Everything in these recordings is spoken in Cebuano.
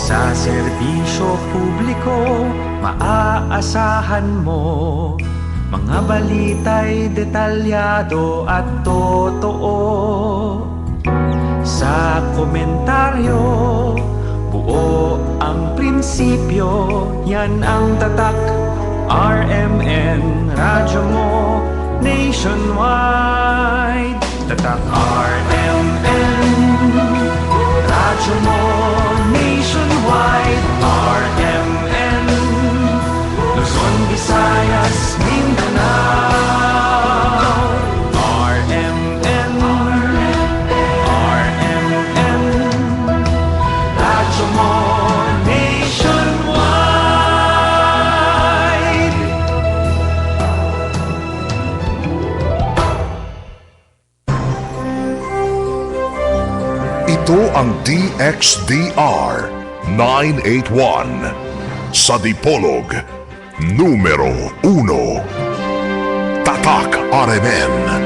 Sa serbisyo publiko, maaasahan mo. Mga balita'y detalyado at totoo. Sa komentaryo, buo ang prinsipyo. Yan ang tatak, RMN, radyo mo, nationwide. Tatak RMN, radyo mo, nationwide. RMN, Luzon, Visayas, Mindanao. RMN, RMN, radyo mo, nationwide. Ito ang DXDR 981 sa Dipolog, numero 1. Tatak RMN.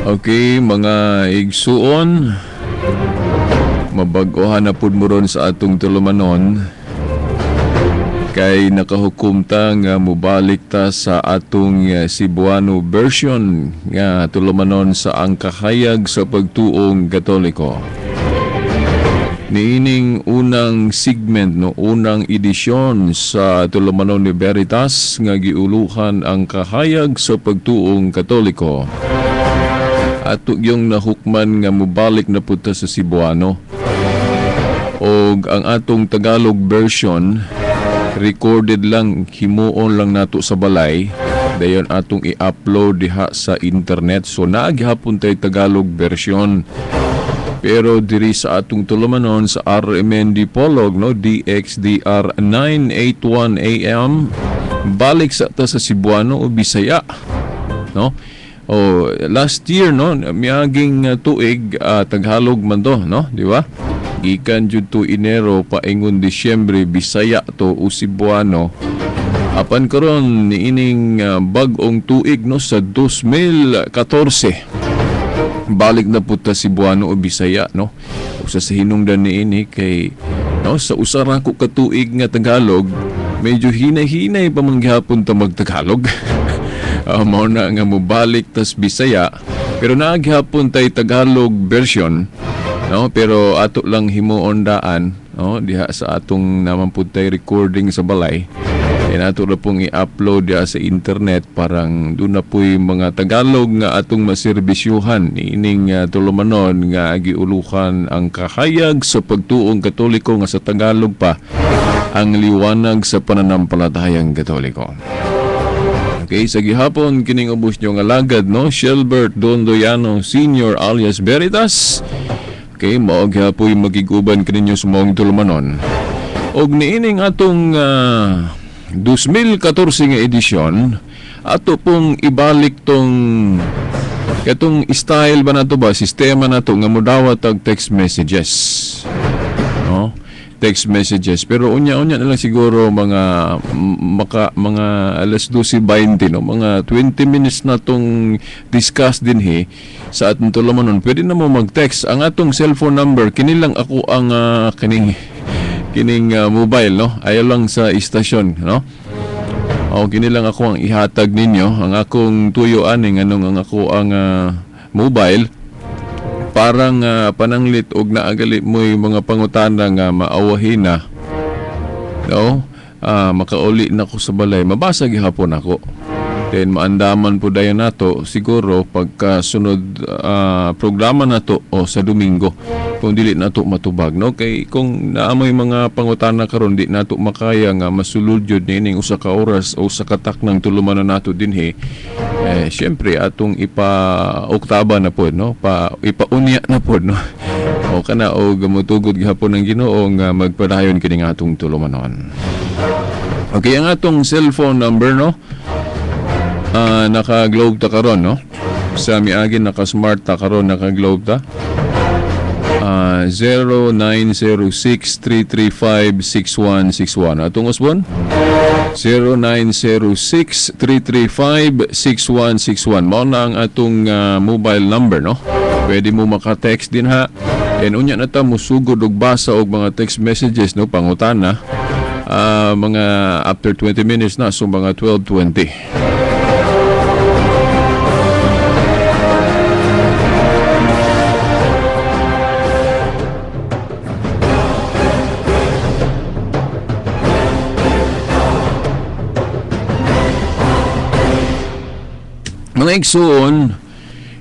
Okay, mga igsuon, mabag-ohan na pud mo ron sa atong tulumanon kay nakahukom ta nga mobalik ta sa atong Cebuano version nga tulumanon sa ang kahayag sa pagtuong Katoliko. Niining unang segment, no, unang edisyon sa tulumanon ni Veritas nga giuluhan ang kahayag sa pagtuong Katoliko. Ato yung nahukman nga mobalik na pud ta sa Cebuano. Og ang atong Tagalog version recorded lang, himuon lang nato sa balay, dayon atong i-upload diha sa internet. So naa gihapon tay Tagalog version. Pero diri sa atong tulumanon sa RMN Dipolog, no, DXDR 981 AM, balik sa ta sa Cebuano o Bisaya, no? Oh, last year, no, miaging tuig, Tagalog man to, no, di ba? Gikan jud to Enero paingon Disyembre, Bisaya to o Cebuano. Apan karon niining bag-ong tuig, no, sa 2014, balik na pud ta Cebuano o Bisaya, no. Usa sa hinungdan niini kay, no, sa usa ra ko ka tuig nga Tagalog, medyo hinay-hinay pa man gihapon ta magtagalog. Mao na nga mobalik tas Bisaya, pero naa gihapon tay Tagalog version, no, pero ato lang himuon daan, no, diha sa atong naman pud tay recording sa balay. And ato ra pong i-upload diha sa internet parang doon na po'y mga Tagalog nga atong maserbisyuhan niining tulumanon nga giuluhan ang kahayag sa pagtuong Katoliko nga sa Tagalog pa ang liwanag sa pananampalatayang Katoliko. Okay, sa gihapon kining ubos nyo nga lagad, no, Shelbert Dondoyano Senior alias Veritas. Okay, mao gihapoy magiguban kaninyo sa maong tulumanon. Og niining atong 2014 nga edisyon, ato pong ibalik tong katong style ba nato ba, sistema nato nga modawat og text messages, no? text messages. Pero unya-unya na lang siguro mga maka, mga alas 12:20, no, mga 20 minutes na tong discuss dinhi sa atong tulumanon. Pwede na mo mag-text. Ang atong cellphone number, kini lang ako ang kining kining mobile, no, ayaw lang sa istasyon, no. O kini lang ako ang ihatag ninyo ang akong tuyo aning anong ang ako ang mobile, parang pananglit og naagali mo'y mga pangutana nga maawahin na, no, makauli na ko sa balay, mabasa gihapon ako. Then maandaman po dayon nato siguro pagka sunod programa nato o sa Domingo kung dili nato matubag, no, kay kung naamoy mga pangutana karon, di nato makaya nga masulod jud niining usa ka oras o usa ka taknang tulumanon nato dinhi, eh syempre atong ipa oktaba na pod, no, pa ipaunya na pod, no, o kana og motugod gihapon ng Ginoo nga magpadayon kini nga atong tulumanon. Okay, ang atong cellphone number, no, naka-Globe ta karon, no, sa miagi naka-Smart ta, karon naka-Globe ta. 0906-335-6161. Atong usbon, 0906-335-6161. Mao na ang atong mobile number, no. Pwede mo maka-text din ha. And unya na ta musugod og basa og mga text messages, no, pangutana. Mga after 20 minutes na, so mga 12:20. Mga igsoon,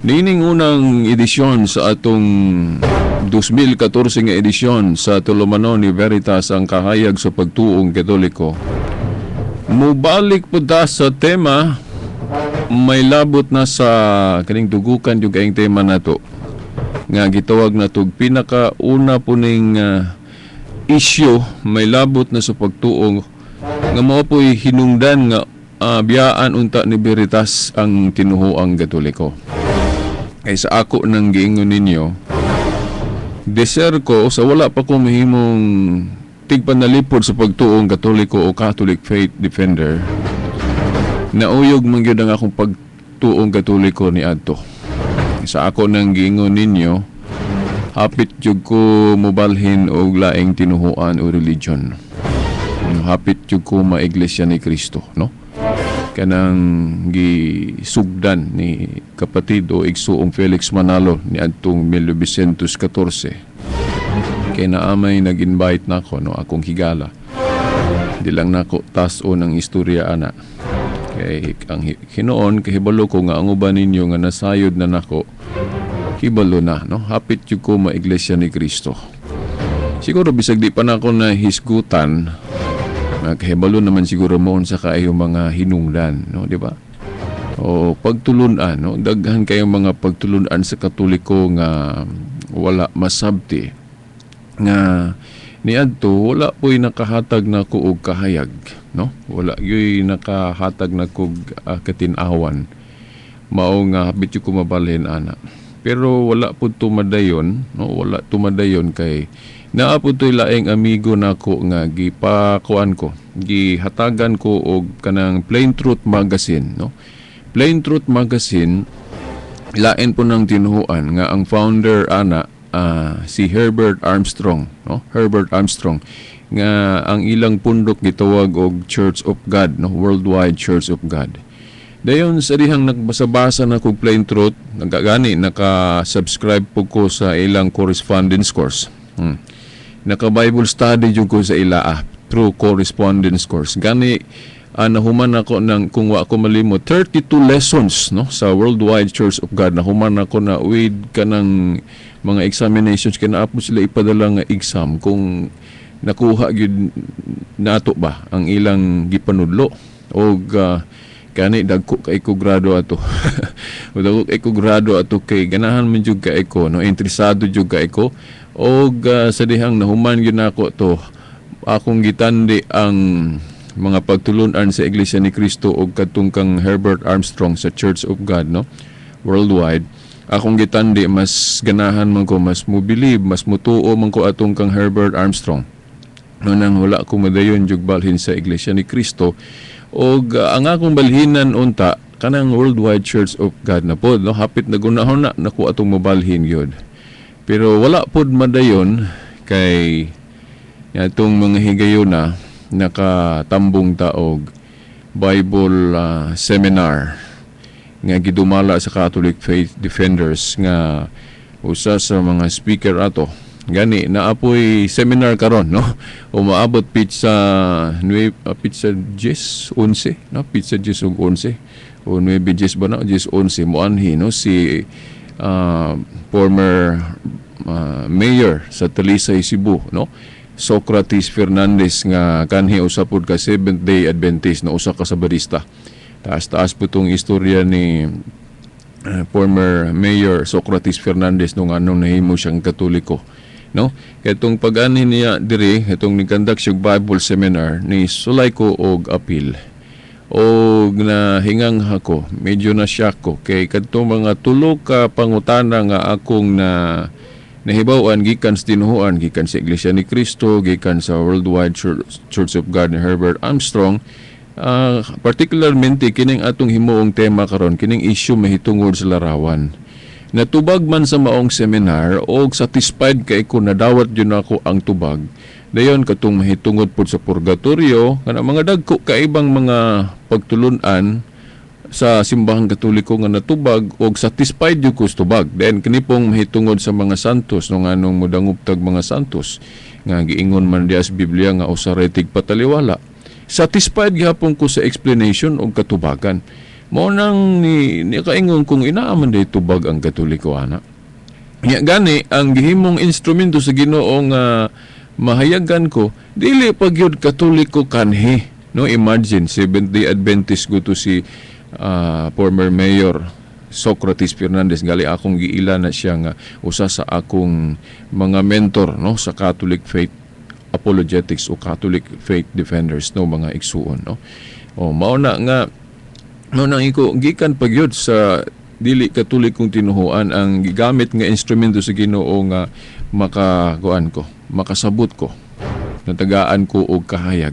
niining unang edisyon sa atong 2014 nga edisyon sa Tulumanon ni Veritas, ang kahayag sa pagtuong Katoliko. Mubalik po ta sa tema may labot na sa kaning dugukan yung kaayong tema nato nga gitawag na tug pinakauna po ning issue may labot na sa pagtuong nga mao po'y hinungdan nga biyaan unta ni Veritas ang tinuhoang Katoliko. Kay sa ako nang giingon ninyo, deser ko sa wala pa ko mahimong tigpanalipod sa pagtuong Katoliko o Catholic Faith Defender, nauyog man gyud ang akong pagtuong Katoliko ni adto. Sa ako nang giingon ninyo, hapit jud ko mobalhin og laing tinuhuan o religion. Hapit jud ko maiglesia ni Kristo, no? Kanang gisugdan ni kapatid o igsuong Felix Manalo ni adtong 1914. Kay naamay nag-invite nako, no, akong higala. Di lang nako tas-on ang istorya ana. Kay ang hinuon kahibalo ko nga ang uban ninyo nga nasayod na nako, hibalo na, no, hapit jud ko maiglesia ni Kristo. Siguro bisag di pa nako na hisgutan, kahibalo naman siguro mo unsa kaayo mga hinungdan, no, di ba? O pagtulunan, no, daghan kayong mga pagtulunan sa Katoliko nga wala masabti nga niadto wala po'y nakahatag na ko og kahayag, no, wala gyuy nakahatag na kog katin-awan mao nga hapit ko mabalhin ana. Pero wala pud tumadayon, no, wala tumadayon kay naa pud to'y laing amigo nako nga gipakuan ko, gihatagan ko og kanang Plain Truth Magazine, no. Plain Truth Magazine, lain po ng tinuhuan nga ang founder ana si Herbert Armstrong, no, Herbert Armstrong nga ang ilang pundok gitawag og Church of God, no, Worldwide Church of God. Dayon sa dihang nagbasa-basa na kog Plain Truth, nagagani naka-subscribe po ko sa ilang correspondence course. Naka Bible study jud ko sa ila through correspondence course. Gani nahuman ako ng, kung wa ko malimot, 32 lessons, no, sa Worldwide Church of God. Nahuman ako na with kanang mga examinations, kay naa po sila ipadala nga exam kung nakuha gyud nato ba ang ilang gipanudlo og kani dagko kay ko grado ato. O dagko kay ko grado ato kay ganahan man jud kay ko, no, interesado jud kay ko og sa dihang nahuman gyud nako to, akong gitandi ang mga pagtulunan sa Iglesia ni Cristo og kadtong kang Herbert Armstrong sa Church of God, no, worldwide. Akong gitandi, mas ganahan man ko, mas mo believe, mas mutuo man ko atong kang Herbert Armstrong. No, nang wala ko madayon jug balhin sa Iglesia ni Cristo og ang akong balhinan unta kanang Worldwide Church of God na pod, no? Hapit na gunahon na nako atong mobalhin gyud, pero wala pod madayon kay atong mga higayuna nakatambong ta og Bible seminar nga gidumala sa Catholic Faith Defenders nga usa sa mga speaker ato. Gani naapoy seminar karon, no? Umaabot petsa 9, petsa 10, 11, no? Petsa 10 ug 11 o 9, 10 ba na, 10, 11 moanhi, no, si former mayor sa Talisay, Cebu, no, Socrates Fernandez, nga kanhi usa pod ka Seventh Day Adventist na usa ka Sabadista. Taas-taas po tong istorya ni former Mayor Socrates Fernandez nung anong nahimo siyang Katoliko. No? Kay itong pag-anhi niya diri, itong ni-conduct siya Bible seminar, ni sulay ko og apil. Og nahingang ako, medyo na shock ko kay kadtong mga tulo ka pangutana nga akong na nahibaw-an gikan sa tinuhuan, gikan sa Iglesia ni Cristo, gikan sa Worldwide Church of God ni Herbert Armstrong, particularmente kining atong himuong tema karon, kining issue mahitungod sa larawan. Natubag man sa maong seminar og satisfied kay ko, nadawat jud nako ang tubag. Dayon katong mahitungod pod sa purgatorio, kana mga dagko kaibang mga pagtulun-an sa Simbahang Katoliko nga natubag og satisfied jud ko sa tubag. Then kini pong mahitungod sa mga santos, no, nganong modangop tag mga santos nga giingon man diya sa Biblia nga usa ra pataliwala. Satisfied gihapon ko sa explanation og katubagan. Mao nang ni kaingon kung inaa man day tubag ang Katoliko ana. Nya gani ang gihimong instrumento sa Ginoo nga mahayagan ko, dili pa gyud Katoliko kanhi. No, imagine, Seventh Day Adventist guto si former Mayor Socrates Fernandez, gali akong giila na siya nga usa sa akong mga mentor, no, sa Catholic Faith Apologetics o Catholic Faith Defenders, no, mga igsuon, no. O mao na nga mao nang iko gikan pa gyud sa dili Katolikong tinuhuan ang gigamit nga instrumento sa Ginoo nga makakuan ko, makasabot ko, natagaan ko og kahayag,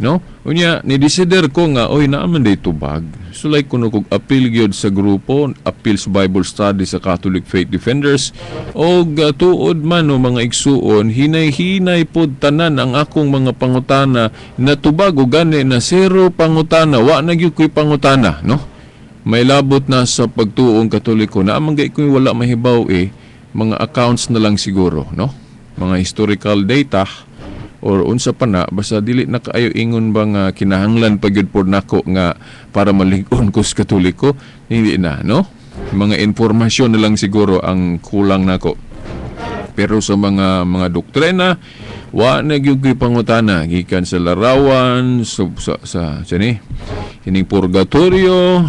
no. Unya ni desider ko nga, oy, naa man day tubag. Sulay ko kog apil gyud sa grupo, apil sa Bible study sa Catholic Faith Defenders og tuod man, no, mga igsuon, hinay-hinay pod tanan ang akong mga pangutana natubag og gani na zero pangutana, wa na gyud ko'y pangutana, no, may labot na sa pagtuong Katoliko na amang gay ko wala mahibaw eh, mga accounts na lang siguro, no, mga historical data or unsa pa na, basta dili na kaayo ingon ba nga kinahanglan pa gyud pod nako nga para malig-on ko sa Katoliko, hindi na, no? Mga impormasyon na lang siguro ang kulang nako, pero sa mga doktrina wa na gyud ko'y pangutana gikan sa larawan, sa ni ining purgatorio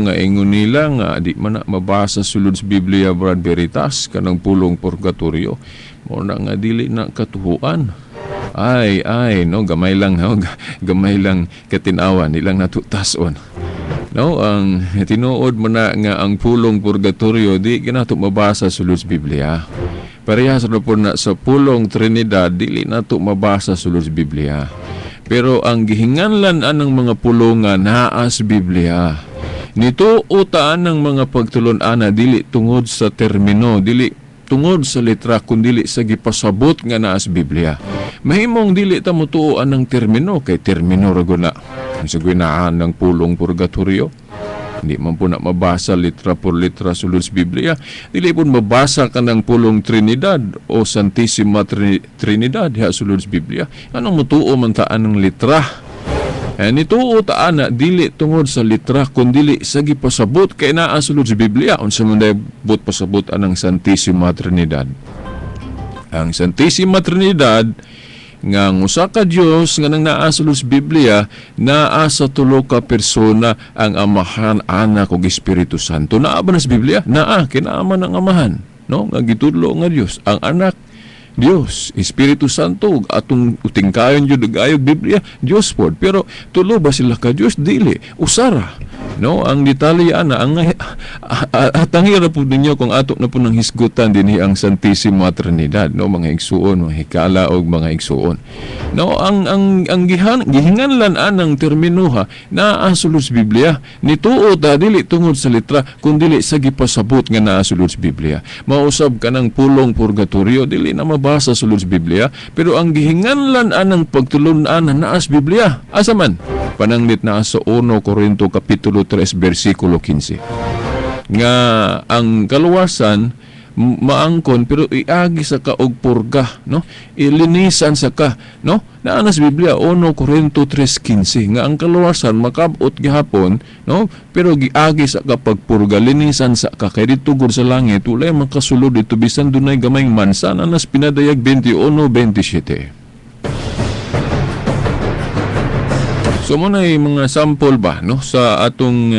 nga ingon nila nga di man na mabasa sulod sa Biblia, Brad Veritas, kanang pulong purgatorio. Mao na nga dili na katuhuan. Ay ay, no, gamay lang ha, gamay lang katinawan, di lang nato tason, no. Ang tinuod mo na nga ang pulong purgatorio di ginato mabasa sulod sa Biblia. Parehas ra po na sa pulong Trinidad, dili nato mabasa sulod sa Biblia. Pero ang gihinganlan anang mga pulongan naa sa Biblia. Nituo ta anang mga pagtulon-ana dili tungod sa termino, dili tungod sa letra, kundili sa gipasabot nga naa sa Biblia. Mahimong dili ta motuo anang termino kay termino ra gud na. Sa ginaan ng pulong purgatorio, hindi man po na mabasa litra por litra sulod sa Biblia. Dili po mabasa ka ng pulong Trinidad o Santissima Trinidad diha sulod sa Biblia. Anong mutuo man ta anang litra? Eh, nituo ta ana dili tungod sa litra kundili sa gipasabot kay naa sulod sa Biblia. Unsa man day but pasabot anang Santissima Trinidad? Ang Santissima Trinidad nga ang usa ka Dios nga nang naa sulod sa Biblia, naa sa tulo ka persona, ang Amahan, Anak ug Espiritu Santo. Naa ba na sa Biblia? Naa, kinaaman ang Amahan, no, nga gitudlo nga Dios, ang Anak Dios, Espiritu Santo, ug atong utingkayon jud ug ayog Biblia, Dios pod. Pero tulo ba sila ka Dios? Dili, usara. No, ang detalye ana ang atangi ra pud ninyo kung ato na po nang hisgutan dinhi ang Santissima Trinidad, no, mga igsuon, mga hikala og mga igsuon. No, ang gihinganlan anang terminuha naa sulod sa Biblia. Nituo ta dili tungod sa litra kun dili sa gipasabot nga naa sulod sa Biblia. Mausab kanang pulong purgatorio, dili na mabasa sulod sa Biblia, pero ang gihinganlan anang pagtulun-an naa sa Biblia. Asa man? Pananglit naa sa 1 Korinto kapitulo 3 bersikulo 15 nga ang kaluwasan maangkon pero iagi sa ka og purga, no, ilinisan sa ka, no. Naa na sa Biblia, 1 Korinto 3:15, nga ang kaluwasan makabot gihapon, no, pero giagi sa ka pagpurga, linisan sa ka, kay didto gud sa langit walay makasulod dito bisan dunay gamayng mansa. Naa na sa Pinadayag 21:27. So mao na mga sample ba, no, sa atong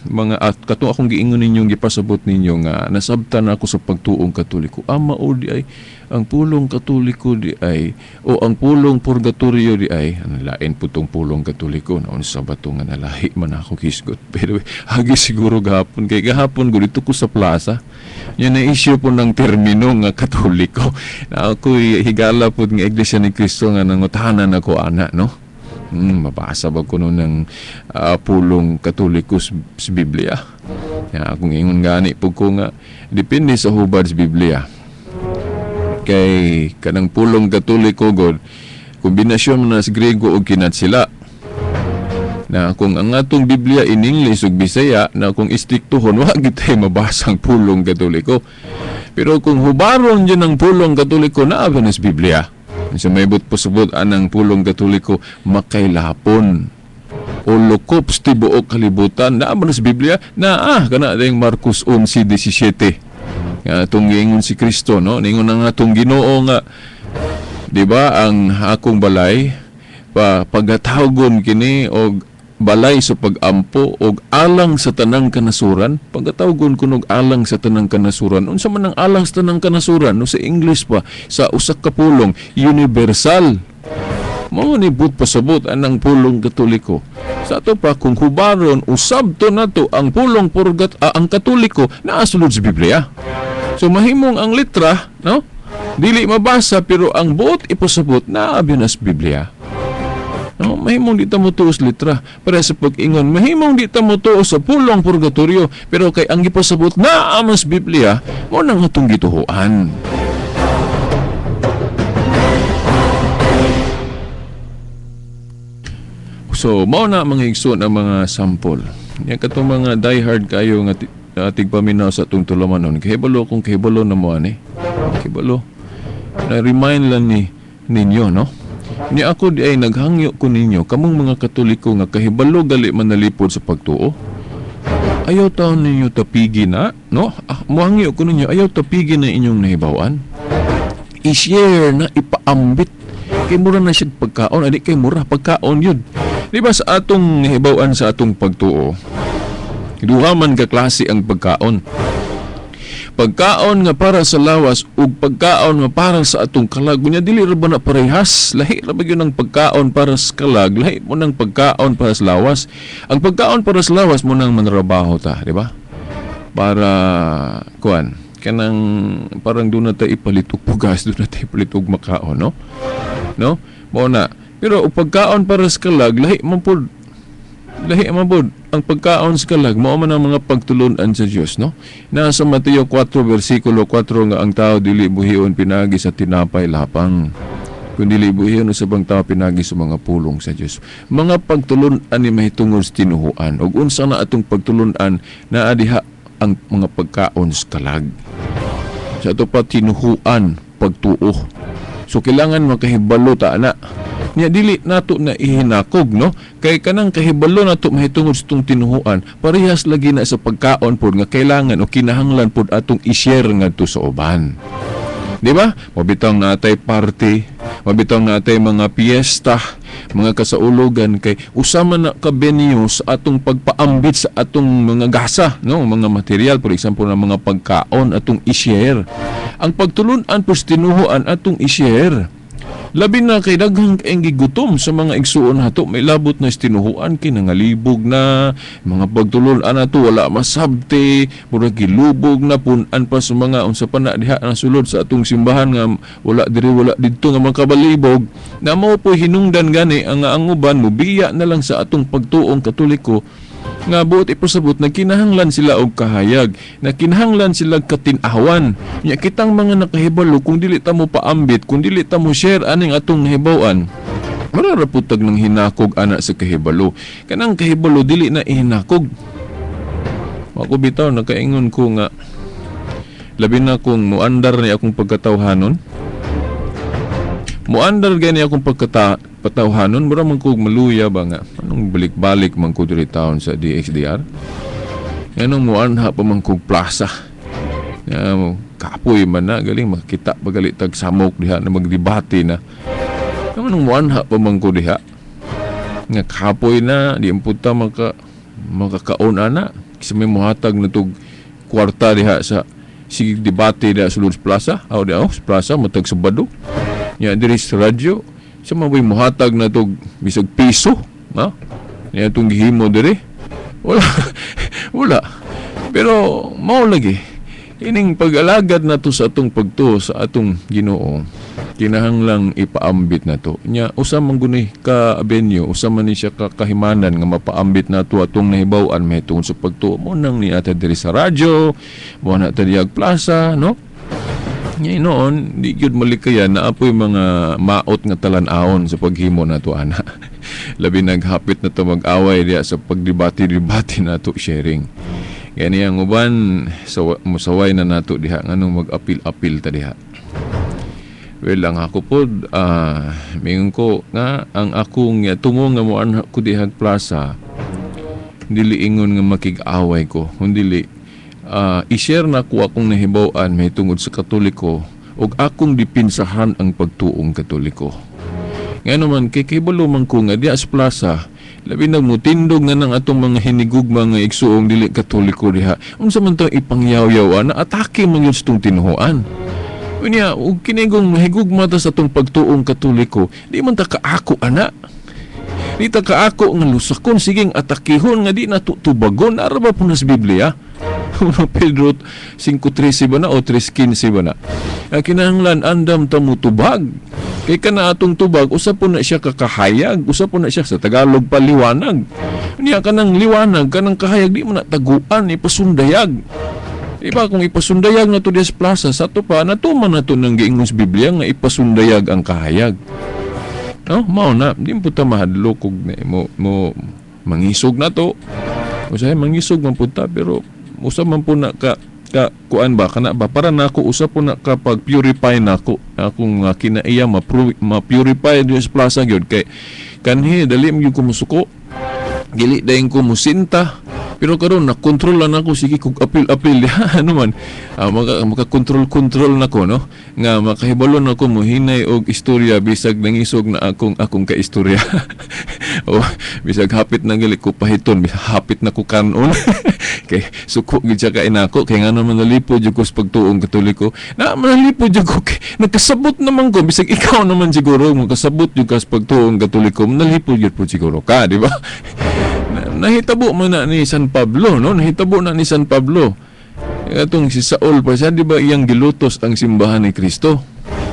mga at katong akong giingon ninyong gipasabot ninyo nga nasabtan ako sa pagtuong Katoliko. Ah, mao di ay ang pulong Katoliko di ay o ang pulong purgatorio di ay ang lain po tong pulong Katoliko na unsa ba to nga nalahi man ako hisgot. Pero hagi siguro gahapon kay gahapon gud dito ko sa plaza. Yan na issue po ng termino nga Katoliko. Na ako'y higala po nga Iglesia ni Cristo nga nangutahanan ako ana, no? Mabasa ba kuno ng pulong Katoliko sa Biblia? Ya, kung ingon gani po ko nga depende sa hubad sa Biblia. Kay kanang pulong Katoliko god, kombinasyon man na sa Grego ug kinatsila. Na kung ang atong Biblia in English ug Bisaya na kung istriktuhon wa gitay mabasa ang pulong Katoliko. Pero kung hubaron yun ang pulong Katoliko, naa ba na sa Biblia? Sa may but pasabot anang pulong Katoliko, makailapon o lukop sa tibuok kalibutan, naa ba na sa Biblia? Naa kana dayong Marcos 11:17 nga atong giingon si Kristo, no, ningon na nga atong Ginoo nga, di ba, ang akong balay pa pagatawgon kini og balay sa pag-ampo og alang sa tanang kanasuran. Pagatawgon kuno og alang sa tanang kanasuran, unsa man ang alang sa tanang kanasuran, no? Sa English pa, sa usa ka pulong, universal. Mao ni but pasabot anang pulong Katoliko. Sa ato pa kung hubaron usabto nato ang pulong purgat ang Katoliko, naa sulod sa Biblia. So mahimong ang litra, no, dili mabasa, pero ang buot ipasabot naa na sa Biblia. No, mahimong di ta mo tuos litra. Para sa pag-ingon, mahimong di ta mo tuos sa pulong purgatorio, pero kay ang gipasabot naa man sa Biblia, mo nang atong gituhuan. So, mao na mga igsoon ang mga sample. Yan katong mga diehard kayo nga tigpaminaw sa atong tulumanon. Kahibalo kung kahibalo na mo ani. Kahibalo. Na-remind lang ni ninyo, no? Ni ako di ay naghangyo ko ninyo, kamong mga Katoliko nga kahibalo gali manalipod sa pagtuo. Ayaw taon ninyo tapigi na, no? Ah, muhangyo ko ninyo, ayaw tapigi na inyong nahibawan. I-share na, ipaambit. Kay mura na siya pagkaon, adi kay mura pagkaon yun. Di ba sa atong nahibawan sa atong pagtuo, duha man ka klase ang pagkaon. Pagkaon nga para sa lawas ug pagkaon nga para sa atong kalag. Unya dili ra ba na parehas? Lahi ra ba gyud ang pagkaon para sa kalag, lahi mo nang pagkaon para sa lawas. Ang pagkaon para sa lawas mo nang manrabaho ta, di ba? Para kuan, kanang parang doon na tayo ipalit og pugas, doon na tayo ipalit og makaon, no? No? Mao na. Pero og pagkaon para sa kalag, lahi man pud. Lahi man pud ang pagkaon sa kalag, mao man ang mga pagtulun-an sa Dios, no? Nasa Mateo 4 versikulo 4 nga ang tao dili buhion pinagi sa tinapay lapang, kundi buhion usab ang tao pinagi sa mga pulong sa Dios. Mga pagtulun-an ni mahitungod sa tinuhuan. Ug unsa na atong pagtulun-an, naa diha ang mga pagkaon sa kalag. Sa ato pa tinuhuan pagtuo. So kailangan makahibalo ta ana. Nya dili nato na ihinakog, no, kay kanang kahibalo nato mahitungod sa tong tinuhuan, parehas lagi na sa pagkaon pod nga kailangan o kinahanglan pod atong i-share ngadto sa uban. Di ba? Mabitang natay party, Mabitaw nga atay mga piyesta, mga kasaulogan, kay usa man na ka venue sa atong pagpaambit sa atong mga gasa, no, mga material, for example na mga pagkaon atong i-share. Ang pagtulunan pos tinuhuan atong i-share. Labi na kay daghang kaayong gigutom sa mga igsuon nato, may labot na tinuhuan kay nangalibog na mga pagtulunan nato, wala masabti, murag gilubog na, punan pa sa mga unsa pa na diha na sulod sa atong simbahan nga wala diri wala didto nga makabalibog na. Mao po hinungdan gani ang uban mubiya na lang sa atong pagtuong Katoliko, nga buot ipasabot na kinahanglan sila og kahayag, na kinahanglan sila katin-awan. Nya kitang mga nakahibalo, kung dili ta mo paambit, kung dili ta mo share aning atong nahibaw-an, mararaputag ng hinakog ana sa kahibalo. Kanang kahibalo dili na ihinakog. Ako bitaw nakaingon ko nga labi na kung muandar ni akong pagkatawhanon, muandar gani akong patawhanon, mura man kog maluya ba nga anong balik-balik man ko diri taon sa DXDR, nganong muanha pa man kog plaza nga mo kapoy man na, galing makita pagali tag samok diha na magdebate na, anong muanha pa man ko diha nga kapoy na, di puta makakaon ana kasi may muhatag na tog kwarta diha sa sige debate diha sa Lourdes Plaza aw di aw sa plaza matag Sabado nya diri sa radyo sa maboy muhatag na tog bisag piso, ha, niya itong gihimo diri, wala, wala. Pero mao lagi ining pag-alagad na to sa atong pagtuo sa atong Ginoo, kinahanglang ipaambit na to. Nya usa man guni ka venue, usa man ni siya ka kahimanan nga mapaambit na to atong nahibaw-an mahitungod sa pagtuo mo nang ni ata diri sa radyo mo na ta diyag plaza, no? Nya noon, di gyud malikayan na apoy mga maot nga talan-awon sa paghimo nato ana. Labi naghapit na to mag-away diya sa pagdebate-debate nato sharing. Gani ang uban musaway na nato diha, nganong mag-apil-apil ta diha. Well, ang ako pod, mingon ko nga ang akong tungo nga moanha ko dihag plaza, dili ingon nga makig-away ko, kundi i-share na ko akong nahibaw-an mahitungod sa Katoliko ug akong dipinsahan ang pagtuong Katoliko. Nga naman, kay kahibalo man ko nga diya sa plaza, labi na mutindog na ng atong mga hinigugma nga igsuong dili Katoliko diha. Unsa man to ipangyaw-yaw na atake man yun sa itong tinuhuan. Unya, ug kinigong mahigugma ta sa atong pagtuong Katoliko, di man ta kaako ana. Di ta kaako nga lusakon, siging atakihon nga di na tubagon. Ara ba po na sa Biblia? 1 Pedro 5:13 ba na o 3:15 ba na? Ang kinahanglan andam ta mo tubag. Kay kana atong tubag, usa po na siya kakahayag, usa po na siya sa Tagalog paliwanag. Niya kanang liwanag, kanang kahayag di mo na taguan, ipasundayag. Di ba kung ipasundayag na to diya sa plaza, sa to pa, natuman na to ng giingon sa Biblia nga ipasundayag ang kahayag. No, mao na, di mo ta mahadlok og mo, mo mangisog na to. Usahay mangisog man pud ta, pero usa man po na ka ka kuan ba kana ba, para nako usa po na kapag purify nako akong kinaiya, ma-purify diya sa plaza gyud, kay kanhi dali man gyud ko musuko, dili dayon ko musinta. Pero karon na kontrol na nako, sige kog apil-apil ano man, maka-control-control nako, no, nga makahibalo na ko mohinay og istorya bisag nangisog na akong akong kaistorya o bisag hapit na gali ko pahiton, bisag hapit na ko kanon kay suko gid siya kay nako, kay ngano man nalipod jud ko sa pagtuong Katoliko, na manalipod jud ko kay nagkasabot naman ko. Bisag ikaw naman siguro makasabot jud ka sa pagtuong Katoliko, nalipod jud po siguro ka, di ba? Nahitabo man na ni San Pablo, no? Nahitabo na ni San Pablo. Atong si Saul pa siya, di ba, iyang gilutos ang simbahan ni Kristo?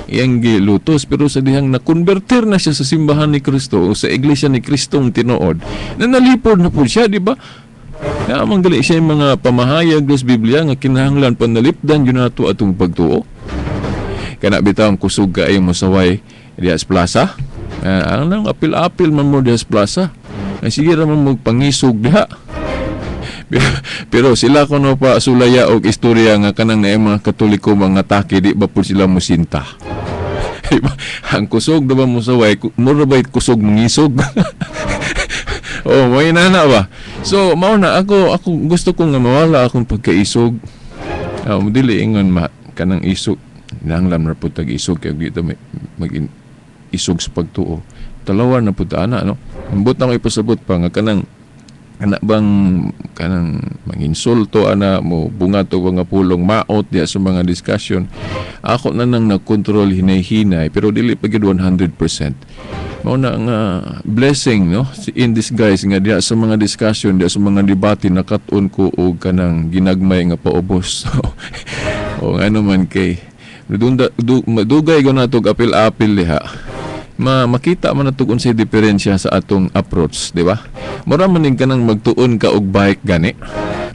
Iyang gilutos, pero sa dihang nakonvertir na siya sa simbahan ni Kristo o sa iglesia ni Kristong tinuod, na nalipod na po siya, di ba? Naamang gali siya yung mga pamahayag sa Biblia nga kinahanglan panalipdan yun nato atong pagtuo. Kana bitaw ang kusog kaayo mosaway diya sa plaza. Ang nang apil-apil man mo diya sa plaza. Ay sige ra man magpangisog diha. Pero sila kuno pa sulaya og istorya nga kanang naay mga Katoliko mga atake, di ba po sila musinta? Di ba? Ang kusog na ba mosaway, mura ba kusog mangisog? Oh, may nana ba? So, mao na ako ako gusto ko nga mawala akong pagkaisog. Dili ingon ma kanang isog. Nanglam ra pud tag isog kay dito may mag isog sa pagtuo. Talawan na pud ta ana, no? Ambot na ko ipasabot pa nga kanang ana bang kanang manginsulto ana mo bungat og mga pulong maot diya sa mga discussion, ako na nang nakontrol hinay-hinay, pero dili pa gyud 100%. Mao na nga blessing, no, in disguise nga diya sa mga discussion, diya sa mga debate, nakat-on ko og kanang ginagmay nga paubos. O ano man kay dunda, madugay ko na tog apil-apil diha, makita man nato unsay diferensya sa atong approach, di ba? Mura man ning kanang magtuon ka og bike gani.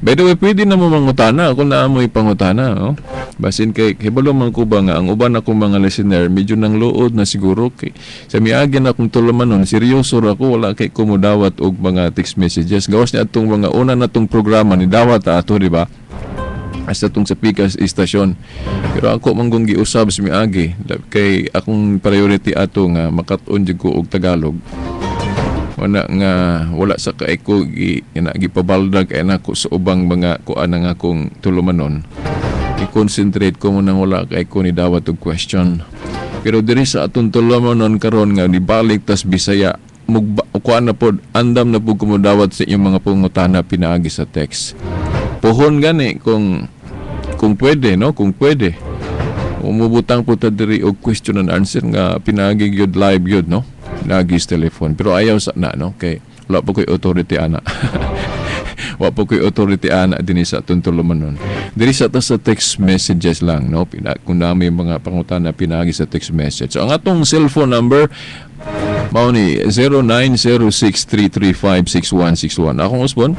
By the way, pwede na mo mangutana kung naa mo'y pangutana, no? Basin kay hibalo man ko ba nga ang uban akong mga listener medyo nang luod na siguro kay sa miagi na akong tulumanon, seryoso ra ko, wala kay kumudawat og mga text messages. Gawas ni atong mga una natong programa ni dawat ato, di ba? Hasta tong sa Pikas istasyon. Pero ako manggong giusab sa miagi kay akong priority ato nga makat-on jud ko og Tagalog. Wala nga wala sa kay ko gi ina gipabaldag kay nako sa ubang mga kuan nga akong tulumanon. I-concentrate ko mo nang wala kay ko ni dawat og question. Pero diri sa atong tulumanon karon nga nibalik tas Bisaya, mugba, kuan na pod, andam na pod ko modawat sa inyong mga pangutana pinaagi sa text. Pohon gani kung pwede, no, kung pwede umubutang po ta diri og question and answer nga pinaagi gyud live gyud, no, pinaagi sa telephone, pero ayaw sa na, no, kay wala pa ko'y authority ana, wa pa ko'y authority ana dinhi sa atong tulumanon. Diri sa ta sa text messages lang, no, kung nami mga pangutana pinaagi sa text message. So ang atong cellphone number mao ni 0906-335-6161. Akong usbon,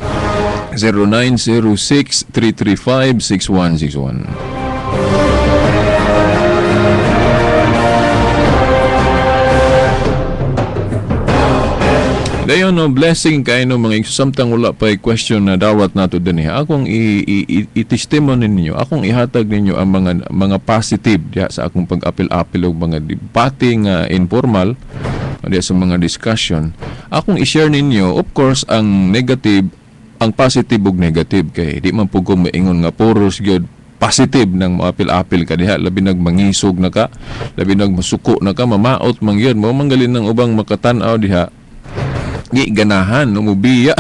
0906-335-6161. Dayon, no, blessing kay no mga samtang wala pa question na dawat nato dinhi. Akong i-testimony ninyo, akong ihatag ninyo ang mga positive diha sa akong pag-apil-apil og mga debate nga informal diha sa mga discussion. Akong i-share ninyo, of course, ang negative, ang positive ug negative kay di man pud ko maingon nga puros gyud positive nang moapil-apil ka diha, labi nag mangisog na ka, labi nag masuko na ka, mamaot man gyud mo manggalin ng ubang makatan-aw diha, di ganahan, no, mubiya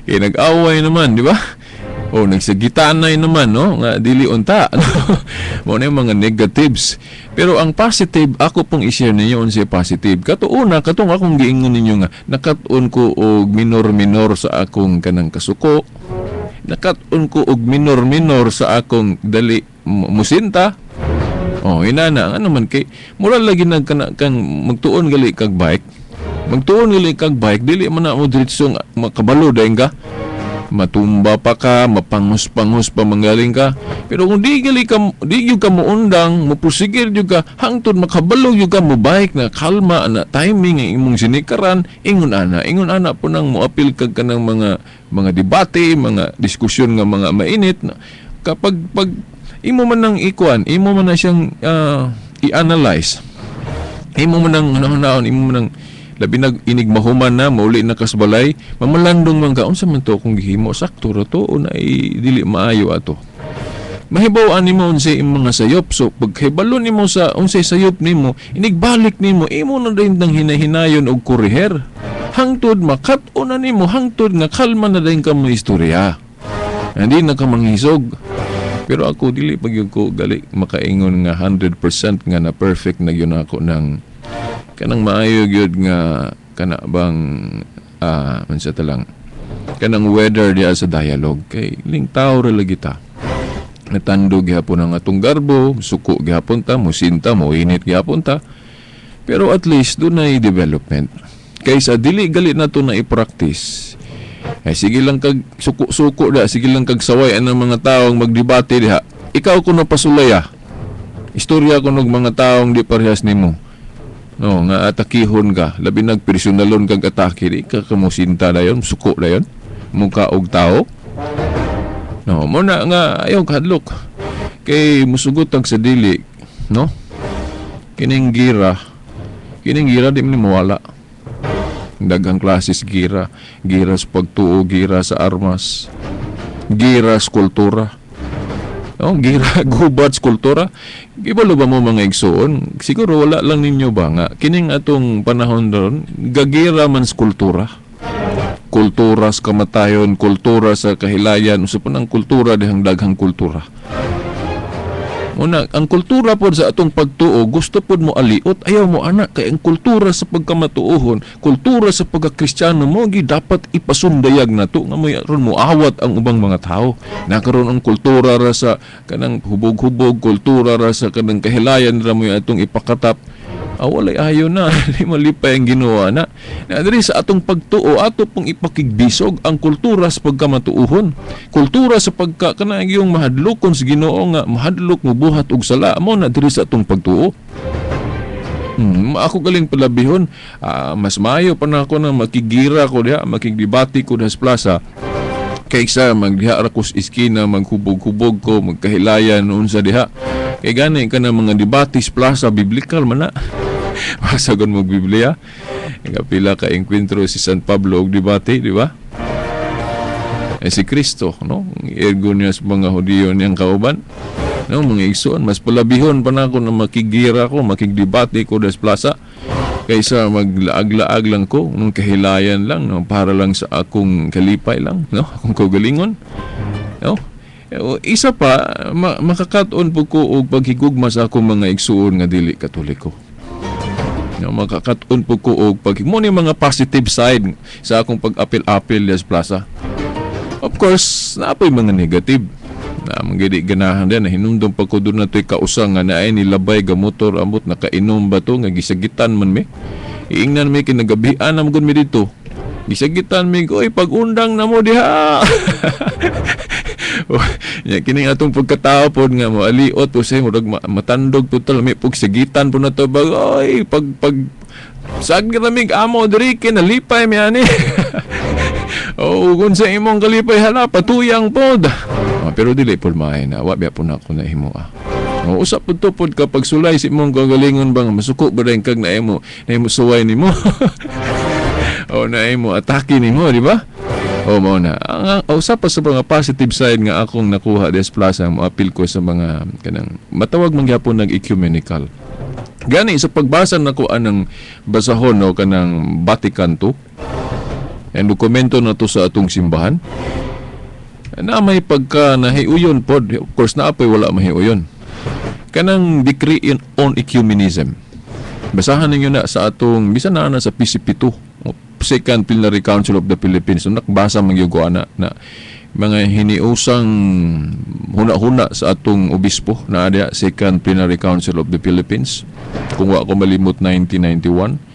eh, nag-away naman, di ba? O nagsagitanay naman, no, nga dili unta. Mao na yung mga negatives, pero ang positive ako pong i-share ninyo unsay positive. Kato una, katong akong giingon ninyo nga nakat-on ko og minor-minor sa akong kanang kasuko, nakat-on ko og minor-minor sa akong dali musinta. Oh, inana, ano man kay mura lagi nag kana kang magtuon gali kag bike. Magtuon gali kag bike, dili man na mo diretso nga makabalo dayon ka. Matumba pa ka, mapangos-pangos pa manggaling ka. Pero kung di gali ka, di gyud ka moundang, moprosigir gyud ka hangtod makabalo gyud ka mo bike na kalma na timing ang imong sinikaran, ingon ana, ingon ana po nang moapil kag kanang mga debate, mga diskusyon nga mga mainit na kapag pag imo man nang ikuan, imo man na siyang i-analyze. Imo man nang hunahon, imo man nang labi nag inig mahuman na mauli na kasbalay, mamalandong man ka, unsa man to akong gihimo, sakto ra to o na dili maayo ato. Mahibaw-an nimo unsay imong mga sayop, so pagkahibalo nimo sa unsay sayop nimo, inigbalik nimo, imo na dayon nang hinahinayon og kuriher. Hangtod makat-on na nimo, hangtod nga kalma na dayon ka mo istorya. Hindi na ka manghisog. Pero ako dili pag yun ko gali makaingon nga 100% nga na perfect na yun ako ng kanang maayo gyud nga kana bang unsa ta lang kanang weather diha sa dialogue kay ling tao ra lagi ta. Natando gihapon ang atong garbo, suko gihapon ta, musinta, moinit gihapon ta. Pero at least dunay development. Kaysa dili gali nato na i-practice. Eh, sige lang kag suko-suko da, sige lang kag saway ang mga taong magdebate diha. Ikaw kuno pasulay ah. Istorya kuno og mga taong di parehas nimo. No, nga atakihon ka, labi nag personalon kag atake, di ka kamusinta dayon, suko dayon, muka og tao. No, mo na nga ayaw kahadlok. Kay musugot ang sa dili, no? Kining gira di man mawala. Daghang klases gira, gira sa pagtuo, gira sa armas, gira sa kultura. No, gira gubat sa kultura. Gibalo ba mo, mga igsuon? Siguro wala lang ninyo ba nga kining atong panahon ron gagira man sa kultura. Kultura sa kamatayon, kultura sa kahilayan, usa pa ng kultura dihang daghang kultura. Muna, ang kultura pod sa atong pagtuo, gusto pod mo aliot, ayaw mo ana, kay ang kultura sa pagkamatuohon, kultura sa pagkakristyano mo, gi dapat ipasundayag nato nga mo ron mo awat ang ubang mga tao. Nakaroon ang kultura ra sa kanang hubog-hubog, kultura ra sa kanang kahilayan ra mo atong ipakatap. Ah, walay ayo na, di malipay ang Ginoo na. Na diri sa atong pagtuo, ato pong ipakigbisog ang kultura sa pagkamatuohon. Kultura sa pagka kanang yung mahadlokon sa Ginoo nga mahadlok mo buhat og sala mo na diri sa atong pagtuo. Ako galing palabihon, mas maayo pa na ako na makigira ko diha, makigdebate ko diha sa plaza kaysa magdiha ra ko sa iskina, maghubog-hubog ko, magkahilayan unsa diha. Kay gani ka na mga debate sa plaza, biblical man na. Basagon mo Biblia. Pila ka enkwentro si San Pablo og debate, di ba? Eh, si Kristo, no? Ergo niya sa mga Hudiyo niyang kauban. No, mga igsoon, mas palabihon pa na ako na makigira ko, makigdebate ko sa plaza kaysa maglaag-laag lang ko nung kahilayan lang, no, para lang sa akong kalipay lang, no, akong kaugalingon, no. Eh, o, isa pa, makakat-on po ko og paghigugma sa akong mga igsuon nga dili Katoliko, no, makakat-on po ko og pag mo ni mga positive side sa akong pag-apil-apil sa plaza. Of course, naapoy mga negative na mga di ganahan din. Nahinumdum pa ko doon na to'y kausa nga naay nilabay ga motor, amot nakainom ba to, nga gisagitan man mi. Iingnan mi kinagabian na mi dito. Gisagitan mi, "Oy, pag-undang na mo diha." Oh, nya kining atong pagkatao pod nga mo aliot po say murag matandog total mi pug sagitan po na to ba, "Oy, pag pag sag ramig amo diri kinalipay mi ani." Oh, kung sa imong kalipay hala patuyang pod. Ah, pero dili pod maayo na wa biya po na ako nahimo ah. Oh, usap pod to pod kapag sulay si imong kagalingon ba nga masuko ba rin kag naimo naimo suway nimo. O naimo atake nimo, di ba? O mao na. Ang usap pa sa mga positive side nga akong nakuha des plaza, mo apil ko sa mga kanang matawag man gyapon nag ecumenical. Gani sa pagbasa nako anang basahon, no, kanang Vatican II. Ang dokumento na to sa atong simbahan na may pagka nahiuyon pod, of course naapoy wala mahiuyon. Kanang decree on ecumenism. Basahan ninyo na sa atong bisan na na sa PCP2, o Second Plenary Council of the Philippines. So, nakbasa man gyud ko ana na mga hiniusang huna-huna sa atong obispo na adya Second Plenary Council of the Philippines. Kung wa ko malimot, 1991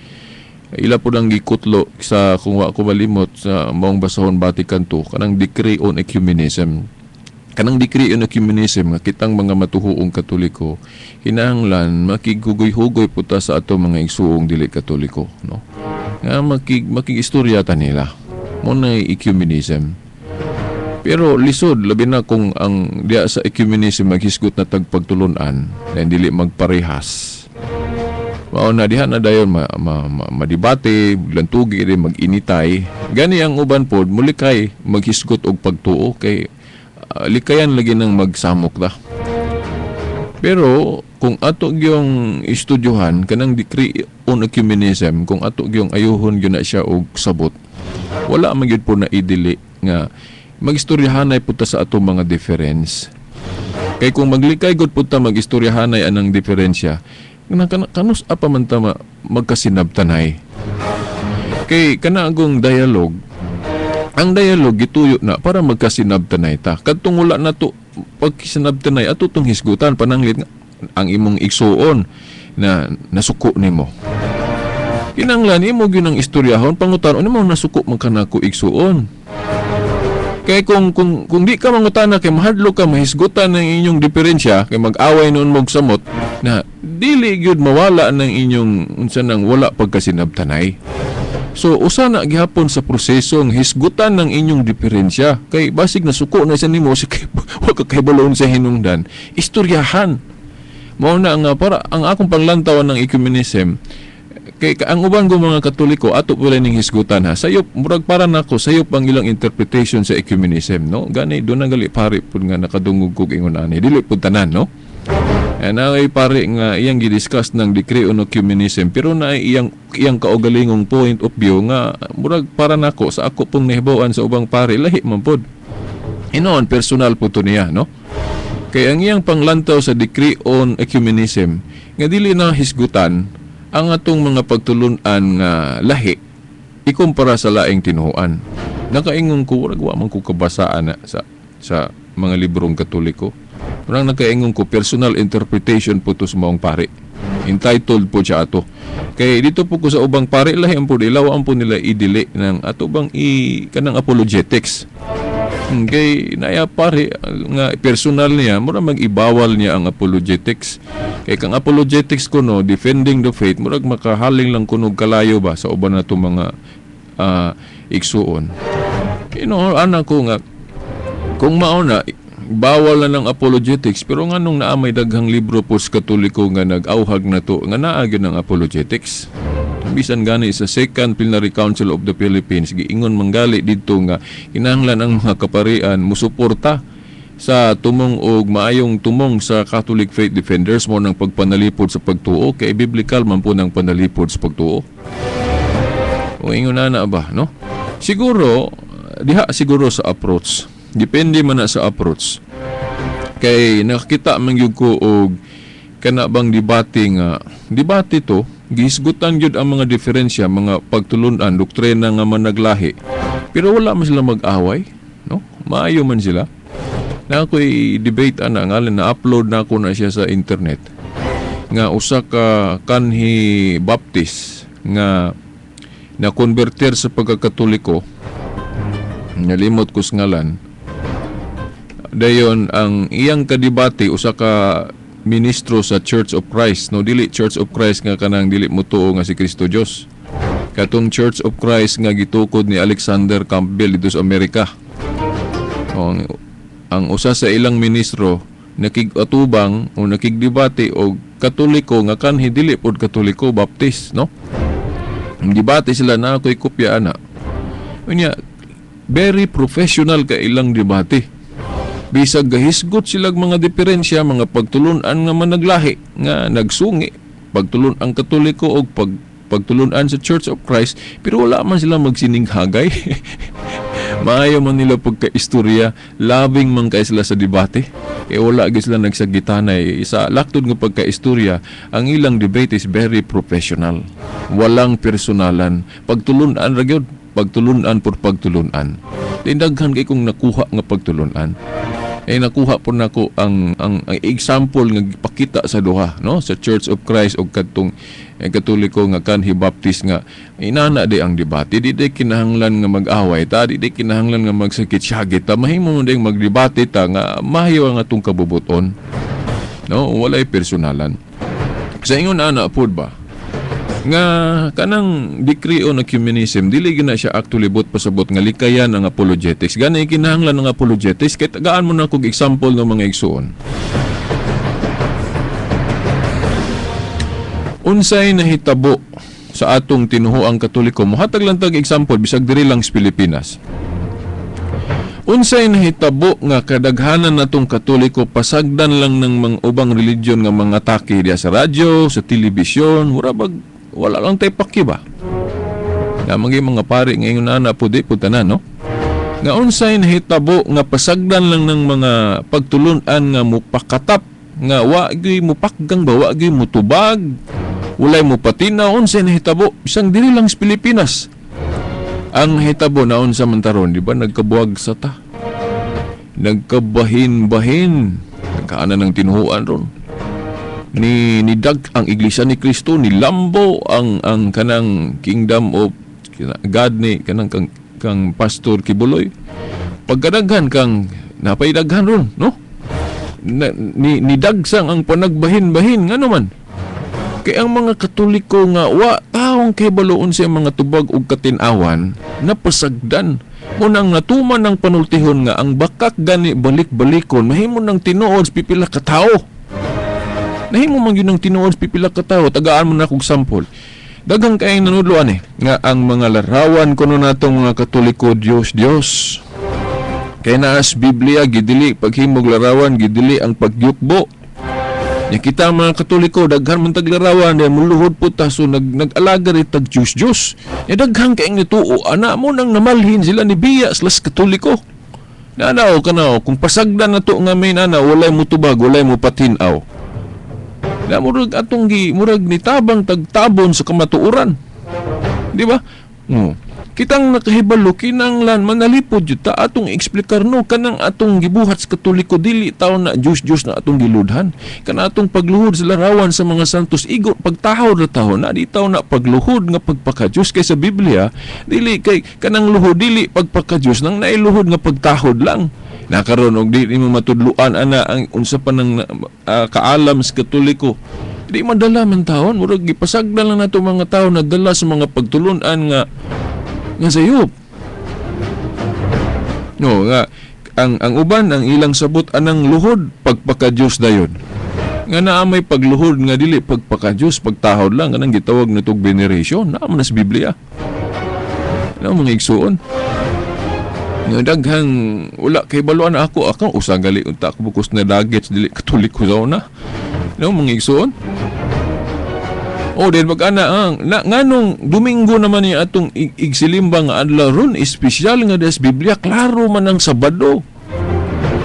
ila po nang gikutlo sa, kung wa ko malimot, sa maong basahon Vatican II, kanang decree on ecumenism, kanang decree on ecumenism nga kitang mga matuhuong Katoliko kinahanglan makighugoy-hugoy po ta sa ato mga igsuong dili Katoliko, no, nga makigistorya ta nila mo na ecumenism. Pero lisod labi na kung ang diya sa ecumenism maghisgot na tagpagtulunan na dili magparehas. Mao na diha na dayon madebate, lantugi rin mag-initay. Gani ang uban pod mulikay maghisgot og pagtuo kay likayan lagi nang magsamok ta. Pero kung ato gyung istudyohan kanang decree on ecumenism, kung ato gyung ayuhon gyud na siya og sabot, wala man gyud po na idili nga magistoryahanay po ta sa atong mga difference. Kay kung maglikay gud po ta magistoryahanay anang diferensya, na kanus apa man ta magkasinabtanay. Kay kana agong dialogue, ang dialogue gituyo na para magkasinabtanay ta. Kadtong wala na to pagkisinabtanay, ato tong hisgutan pananglit nga ang imong igsuon na nasuko nimo. Kinanglan imo gyud ang istoryahon, pangutan mo nasuko man kanako, igsuon. Kay kung di ka mangutana kay mahadlok ka mahisgutan ng inyong diferensya, kay mag-away noon mog samot na dili gyud mawala ng inyong unsa nang wala pagkasinabtanay. So usa na gihapon sa prosesong hisgutan ng inyong diferensya kay basig nasuko na sa nimo si kay wa ka kahibaloon sa hinungdan. Istoryahan. Mao na nga para ang akong panglantawan ng ecumenism Kay ang uban ko mga Katoliko, ato pala ning hisgutan ha. Sayop, murag para nako sayop ang ilang interpretation sa ecumenism, no? Gani doon na gali pare pud nga nakadungog kog ingon ani. Dili pud tanan, no? And ay pare nga iyang gidiscuss ng decree on ecumenism, pero na iyang iyang kaugalingong point of view nga murag para nako sa ako pong nahibaw-an sa ubang pare, lahi man pod. Inoon, personal po to niya, no? Kay ang iyang panglantaw sa decree on ecumenism nga dili na hisgutan ang atong mga pagtulunan nga lahi ikumpara sa laing tinuohan. Nakaingon ko, murag wa man ko kabasaan na sa mga librong Katoliko. Murag nakaingon ko, personal interpretation po to sa maong pare. Entitled po siya ato. Kay dito po ko sa ubang pare, lahi ang po, ilaw ang po nila idili ng ato bang i kanang apologetics. Kay naya pare nga personal niya, mura mag-ibawal niya ang apologetics. Kay kang apologetics kuno, defending the faith, murag makahaling lang kuno kalayo ba sa uban nato mga igsuon. Ana ko nga kung mao na bawal na ng apologetics, pero nganong naa may daghang libro po sa Katoliko nga nag-auhag na to nga naa gyud ng apologetics? Bisan gani sa Second Plenary Council of the Philippines, giingon manggali didto nga kinahanglan ang mga kaparian musuporta sa tumong og maayong tumong sa Catholic Faith Defenders mo ng pagpanalipod sa pagtuo, kay biblical man po ng panalipod sa pagtuo. O ingon na na ba, no? Siguro diha siguro sa approach. Depende man na sa approach. Kay nakakita man gyud ko og kana bang debate nga debate to, gihisgutan gyud ang mga diferensya, mga pagtulunan, doktrina nga managlahi. Pero wala man sila mag-away, no? Maayo man sila. Na ako'y debate ana, ngalin na upload na ako na siya sa internet. Nga usa ka kanhi Baptist nga na converter sa pagkakatoliko, nalimot ko sa ngalan. Dayon ang iyang kadibate, usa ka ministro sa Church of Christ, no? Dili Church of Christ nga kanang dili motuo nga si Kristo Dios, katong Church of Christ nga gitukod ni Alexander Campbell dito sa Amerika. O, ang usa sa ilang ministro nakig-atubang o nakigdebate og Katoliko nga kanhi dili pod Katoliko, Baptist, no? Ang debate sila na ako'y kopya ana. Unya, very professional ka ilang debate. Bisag gahisgot silag mga diferensya, mga pagtulunan nga managlahi, nga nagsungi, pagtulun ang Katoliko og pagtulunan sa Church of Christ, pero wala man sila magsininghagay. Maayo man nila pagka-istorya, labing man kay sila sa debate. Kaya wala gyud sila nagsagitanay. Sa laktod nga pagka-istorya, ang ilang debate is very professional. Walang personalan. Pagtulunan ra gyud, pagtulunan por pagtulunan. Daghan kay kong nakuha nga pagtulunan. Eh nakuha po nako ang example nga gipakita sa duha, no, sa Church of Christ og kadtong Katoliko nga kanhi Baptist nga inana di ang debate. Di di kinahanglan nga mag-away ta, di di kinahanglan nga magsakit-syagit ta, mahimo man ding magdebate ta nga mahayo ang atong kabubuton, no? Walay personalan. Sa ingon ana pod ba nga kanang decree on ecumenism, dili gyud na siya actually buot pasabot nga likayan ang apologetics. Gani kinahanglan ang apologetics. Kay tagaan mo na kog example ng mga igsuon. Unsay nahitabo sa atong tinuhoang Katoliko? Mohatag lang tag example bisag diri lang sa Pilipinas. Unsay nahitabo nga kadaghanan natong Katoliko pasagdan lang ng mga ubang religion nga mga atake diya sa radyo, sa telebisyon, mura bag wala lang tay paki ba? Nga mga mga pare ngayon na po di po tanan, no? Nga unsay nahitabo nga pasagdan lang ng mga pagtulunan nga mupakatap, nga wa gyud mupakgang ba, wa gyud mutubag, walay mupatinaw? Unsay nahitabo bisang diri lang sa Pilipinas? Ang nahitabo na unsa man taron, di ba nagkabuwag sa ta, nagkabahin-bahin, nagkaana ng tinuhuan ron ni nidag ang Iglesia ni Kristo, ni lambo ang kanang Kingdom of God ni kanang kang Pastor Quiboloy. Pagkadaghan kang napaydaghan ron, no, na, ni nidagsang ang panagbahin-bahin. Ngano man? Kay ang mga Katoliko nga wa taong kahibaloon sa mga tubag ug katin-awan, napasagdan mo nang natuman ng panultihon nga ang bakak gani balik-balikon mahimo ng tinuod sa pipila ka tawo. Nahimo man yun ng tinuod sa pipila ka tawo. Tagaan mo na kog sample. Daghang kayong nanudloan eh nga ang mga larawan kuno natong mga Katoliko, Diyos Diyos. Kay naas Biblia, gidili paghimog larawan, gidili ang pagyukbo. Nya kita mga Katoliko, daghan man tag larawan, dahil muluhod po ta, so nag-alaga rin tag Diyos Diyos. Nya daghan kayong nituo ana mo nang namalhin sila ni biya sila sa Katoliko. Nanaw kanaw kung pasagdan na to nga may nana, walay mo tubag, walay mo patinaw. Na murag atong gi murag nitabang tagtabon sa kamatuoran. Di ba? Oo. Kitang nakahibalo, kinanglan manalipod jud ta atong eksplikar, no, kanang atong gibuhat sa Katoliko, dili taw na Diyos Diyos na atong giludhan. Kana atong pagluhod sa larawan sa mga santos, igo pagtahod na taho na, di taw na pagluhod nga pagpaka-Diyos, kay sa Biblia dili kay kanang luhod dili pagpaka-Diyos, nang nailuhod nga pagtahod lang. Nakaron og di nimo matudluan ana ang unsa pa nang kaalam sa Katoliko, di madala man taon, murag gipasagdan lang nato mga tao na dala sa mga pagtulunan nga nga sayop. No, nga ang uban, ang ilang sabot anang luhod pagpaka-Diyos dayon. Nga naa may pagluhod nga dili pagpaka-Diyos, pagtahod lang, kanang gitawag natog veneration, naa man na sa Biblia. Na mga igsuon. Nga daghang wala kay baluan. Ako ako usa gali unta ako bukos na dagits dili Katoliko sa una. No, mga igsuon. Oh, then pag ana ang na, nganong Domingo naman ni atong igsilimba nga adlaw ron, espesyal nga des Biblia, klaro man ang Sabado.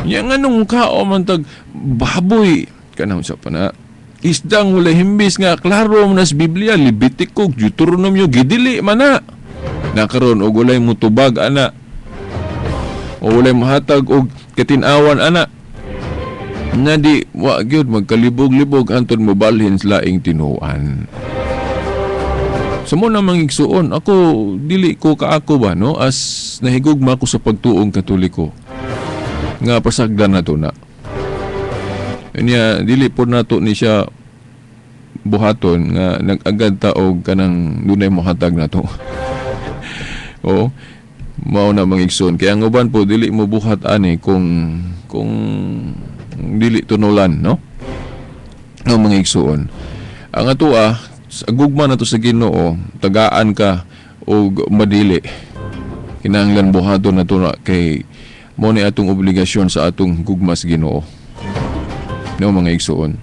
Nya nganong kao man tag baboy, kanang sa pa na isdang wala himbis, nga klaro man sa Biblia, Levitico, Deuteronomio, gidili man na. Nakaron og walay mutubag ana o walay mahatag og katinawan ana nga di wa gyud magkalibog-libog anton mobalhin sa laing tinuan. Sa mo namang igsuon, ako dili ko kaako ba, no, as nahigugma ko sa pagtuong Katoliko nga pasagdan na to na. Unya dili po nato ni siya buhaton nga nag-agad ta og kanang dunay mohatag nato. Oo. Mao na, mga igsoon. Kaya ang uban po dili mo buhat ani kung dili tunulan, no? No, mga igsoon. Ang atoa sa gugma nato sa Ginoo, tagaan ka og madili. Kinahanglan buhaton nato na kay mo ni atong obligasyon sa atong gugma sa Ginoo. No, mga igsoon.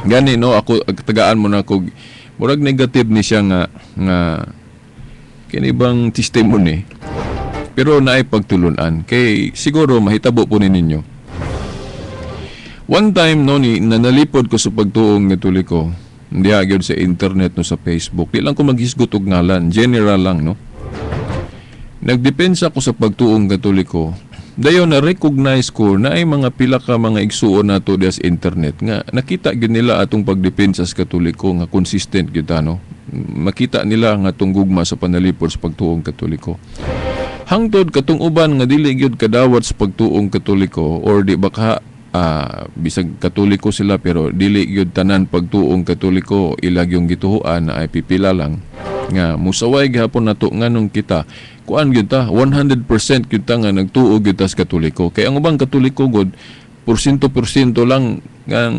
Gani, no, ako tagaan mo na ko, murag negative ni siya nga nga kini bang testimony, pero naay pagtulunan kay siguro mahitabo po ni ninyo. One time, no, ni nanalipod ko sa pagtuong Katoliko diha gyud sa internet, no, sa Facebook. Di lang ko maghisgot og ngalan, general lang, no. Nagdepensa ko sa pagtuong Katoliko. Dayon na recognize ko na ay mga pila ka mga igsuon nato diha sa internet nga nakita gyud nila atong pagdepensa sa Katoliko nga consistent gyud ta, no. Makita nila nga atong gugma sa panalipod sa pagtuong Katoliko. Hangtod katong uban nga dili gyud kadawat sa pagtuong Katoliko or di baka bisag Katoliko sila pero dili gyud tanan pagtuong Katoliko ilag yung gituhuan na ay pipila lang nga musaway gihapon nato, nganong kita kuan gyud ta, 100% gyud ta nga nagtuo gyud ta sa Katoliko, kay ang ubang Katoliko gud, porsyento porsyento lang nga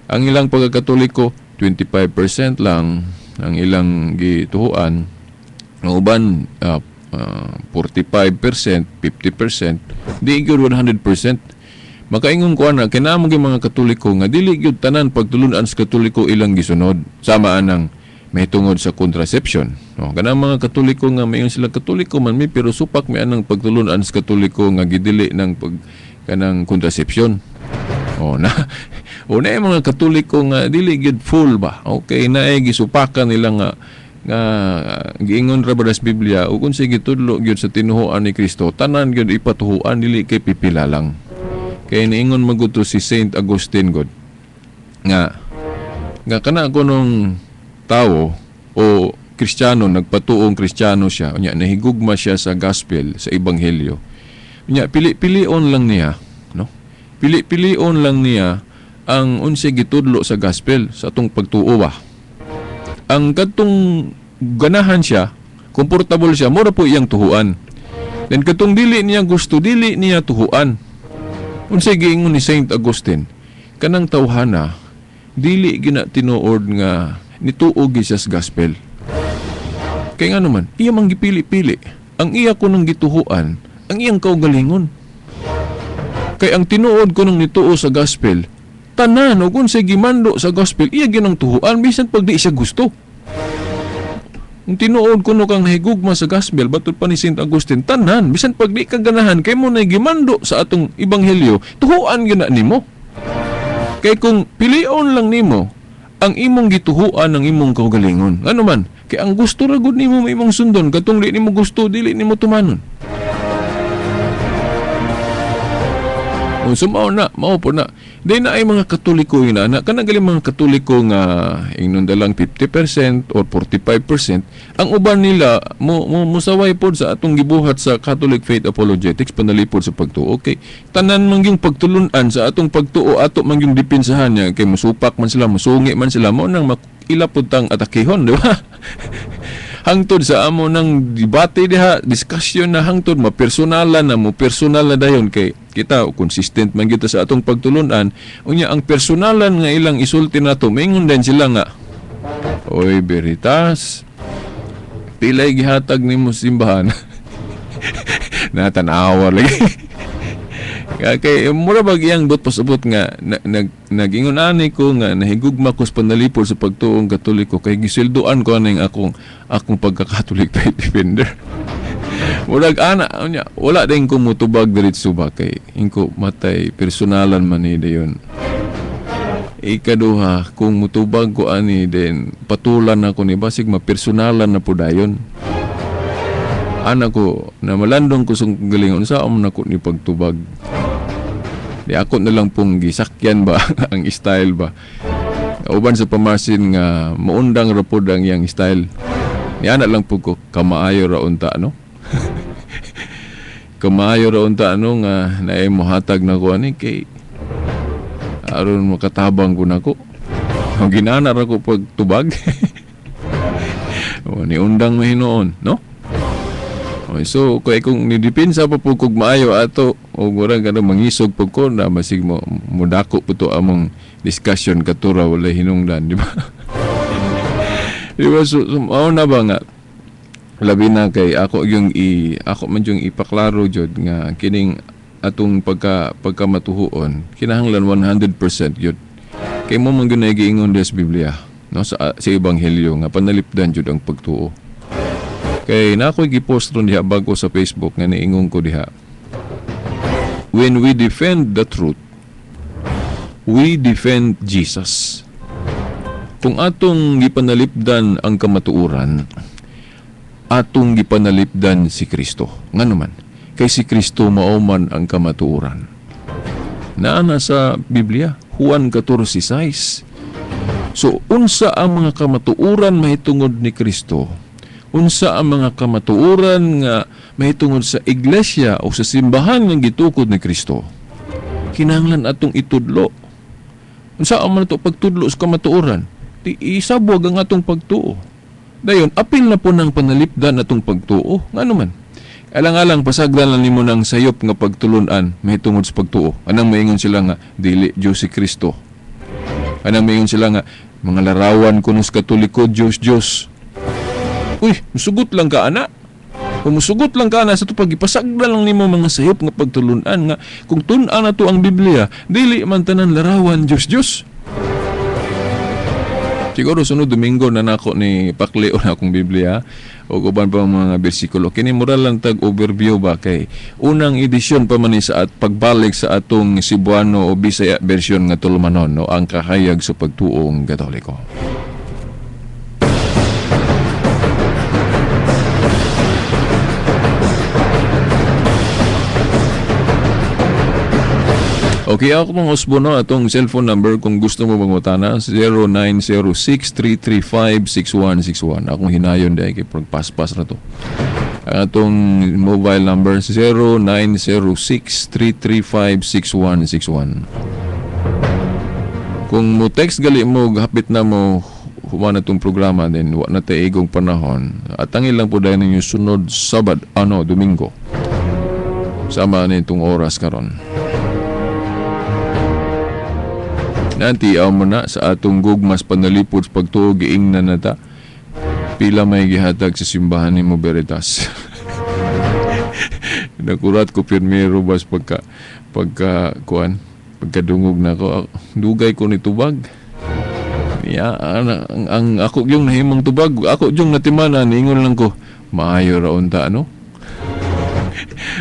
ang ilang pagkakatoliko, 25% lang ang ilang gituhuan. Ang uban 45%, 50%, di gyud 100%. Makaingon ko ana, kinamo gyud mga Katoliko nga dili gyud tanan pagtulunan sa Katoliko ilang gisunod, sama anang may tungod sa contraception. No, kanang mga Katoliko nga mayon sila Katoliko man mi pero supak mi anang pagtulunan sa Katoliko nga gidili ng pag kanang contraception. Oh na. O na yung mga Katoliko nga dili gyud full ba. Okay, na ay gisupakan nila nga nga giingon ra ba sa Biblia ug unsay gitudlo gyud sa tinuhuan ni Kristo, tanan gyud ipatuhuan, dili kay pipila lang. Kay niingon maguto si Saint Augustine god nga nga kana kunong tao o Kristiyano, nagpatuong Kristiyano siya, unya nahigugma siya sa gospel, sa ebanghelyo, unya pili-pilion lang niya, no, pili-pilion lang niya ang unsay gitudlo sa gospel sa atong pagtuo ba. Ang katong ganahan siya, komportable siya, mura po iyang tuhuan. Then katong dili niya gusto, dili niya tuhuan. Unsay giingon ni Saint Augustine, kanang tawhana dili gina tinuod nga Nituo gyud siya sa gospel. Kay nga naman, iya mang gipili-pili. Ang iya kunong gituhuan, ang iyang kaugalingon. Kay ang tinuod kunong nituo sa gospel, tanan og unsay gimando sa gospel, iya ginang tuhuan bisan pag di siya gusto. Ang tinuod kuno kang nahigugma sa gospel, batud pa ni Saint Augustine, tanan bisan pag di ka ganahan kay mo na gimando sa atong ebanghelyo, tuhuan gyud na nimo. Kay kung pilion lang nimo ang imong gituhuan ang imong kaugalingon. Ano man, kay ang gusto ra gud nimo imong sundon, katong di nimo gusto dili nimo tumanon. So mao na, mao po na. Di na ay mga Katoliko yun na, kanang galing mga Katoliko nga ingnon dalang 50% or 45%, ang uban nila mo musaway pod sa atong gibuhat sa Catholic Faith Apologetics panalipod sa pagtuo. Okay, tanan man yung pagtulun-an sa atong pagtuo, ato man yung dipinsahan niya kay musupak man sila, musungi man sila, mo nang ila pud tang atakihon, di ba? Hangtod sa amo ng debate diha, discussion na hangtod mapersonalan na mo personal na dayon kay kita consistent man kita sa atong pagtulunan. Unya ang personalan nga ilang isulti nato, maingon din sila nga, "Oy Veritas, pilay gihatag nimo simbahan." Natanawa lagi. Kay mura bag iyang buot pasabot nga nagingon ani ko nga nahigugma ko sa panalipod sa pagtuong Katoliko kay gisilduan ko aning akong pagka-Catholic faith defender. Murag ana unya wala din ko mutubag diretso ba kay ingko matay personalan man ni dayon. Ikaduha, kung mutubag ko ani din patulan ako ni basig mapersonalan na po dayon. Ana ko na malandong ko sa galingon sa amo nako ni pagtubag. Di ako na lang pong gisakyan ba ang style ba. Uban sa pamasin nga maundang ra pod ang iyang style. Ni ana lang po ko kamaayo ra unta no. Kamaayo ra unta no nga naay mohatag na ko ani kay aron makatabang ko nako. Ang ginana ra ko pagtubag. O ni undang mahinoon no. Okay, so kay kung nidipinsa pa po kog maayo ato o murag ano mangisog po ko na masig mo mudako po to among discussion katura wala hinungdan, di ba? Di ba? So mao na ba nga labi na kay ako yung ako man yung ipaklaro jud nga kining atong pagkamatuhuon kinahanglan 100% jud kay mo man gyud giingon sa Biblia no sa ebanghelyo nga panalipdan jud ang pagtuo. Kay na ako'y gipost ron diha bago sa Facebook nga niingon ko diha. When we defend the truth, we defend Jesus. Kung atong gipanalipdan ang kamatuoran, atong gipanalipdan si Kristo. Ngano man, kay si Kristo mao man ang kamatuoran. Naa na sa Biblia, Juan 14:6. So unsa ang mga kamatuoran mahitungod ni Kristo? Unsa ang mga kamatuoran nga mahitungod sa iglesia o sa simbahan nga gitukod ni Kristo? Kinahanglan atong itudlo. Unsa ang man ato pagtudlo sa kamatuoran? Di isabwag ang atong pagtuo. Dayon apil na po ng panalipdan atong pagtuo. Ngano man? Alang-alang pasagdan lang nimo ng sayop nga pagtulun-an mahitungod sa pagtuo. Anang maingon sila nga dili Dios si Kristo. Anang maingon sila nga mga larawan kuno sa Katoliko Dios Dios. Uy, musugot lang ka ana. Kung musugot lang ka ana sa ito pagipasagdan lang nimo mga sayop nga pagtulun-an nga kung tun-an na to ang Biblia, dili man tanan larawan Dios Dios. Siguro sunod Domingo na nako ni pakleo na akong Biblia o uban pa mga bersikulo. Kini moral lang tag overview ba kay unang edisyon pa man ni sa at pagbalik sa atong Cebuano o Bisaya version nga tulumanon no ang kahayag sa pagtuong Katoliko. Okay, ako mong usbo no, atong cellphone number kung gusto mo mangutana, 0906-335-6161. Akong hinayon dahil kay pagpaspas na to. Ang atong mobile number, 0906-335-6161. Kung mo text gali mo, hapit na mo human na itong programa, then wa na tayo igong panahon. At ang ilang po dahil ninyo sunod Sabado, Domingo. Sama na itong oras karon. Nanti mo na sa atong gugmas panalipod sa pagtuo, giingnan na ta. Pila may gihatag sa simbahan nimo, Veritas? Nakurat ko pirmero bas pagka pagka kuan, pagkadungog na ko, dugay ko ni tubag. Ya, ang ako yung nahimong tubag, ako yung natimanan, ingon lang ko, "Maayo ra unta, no?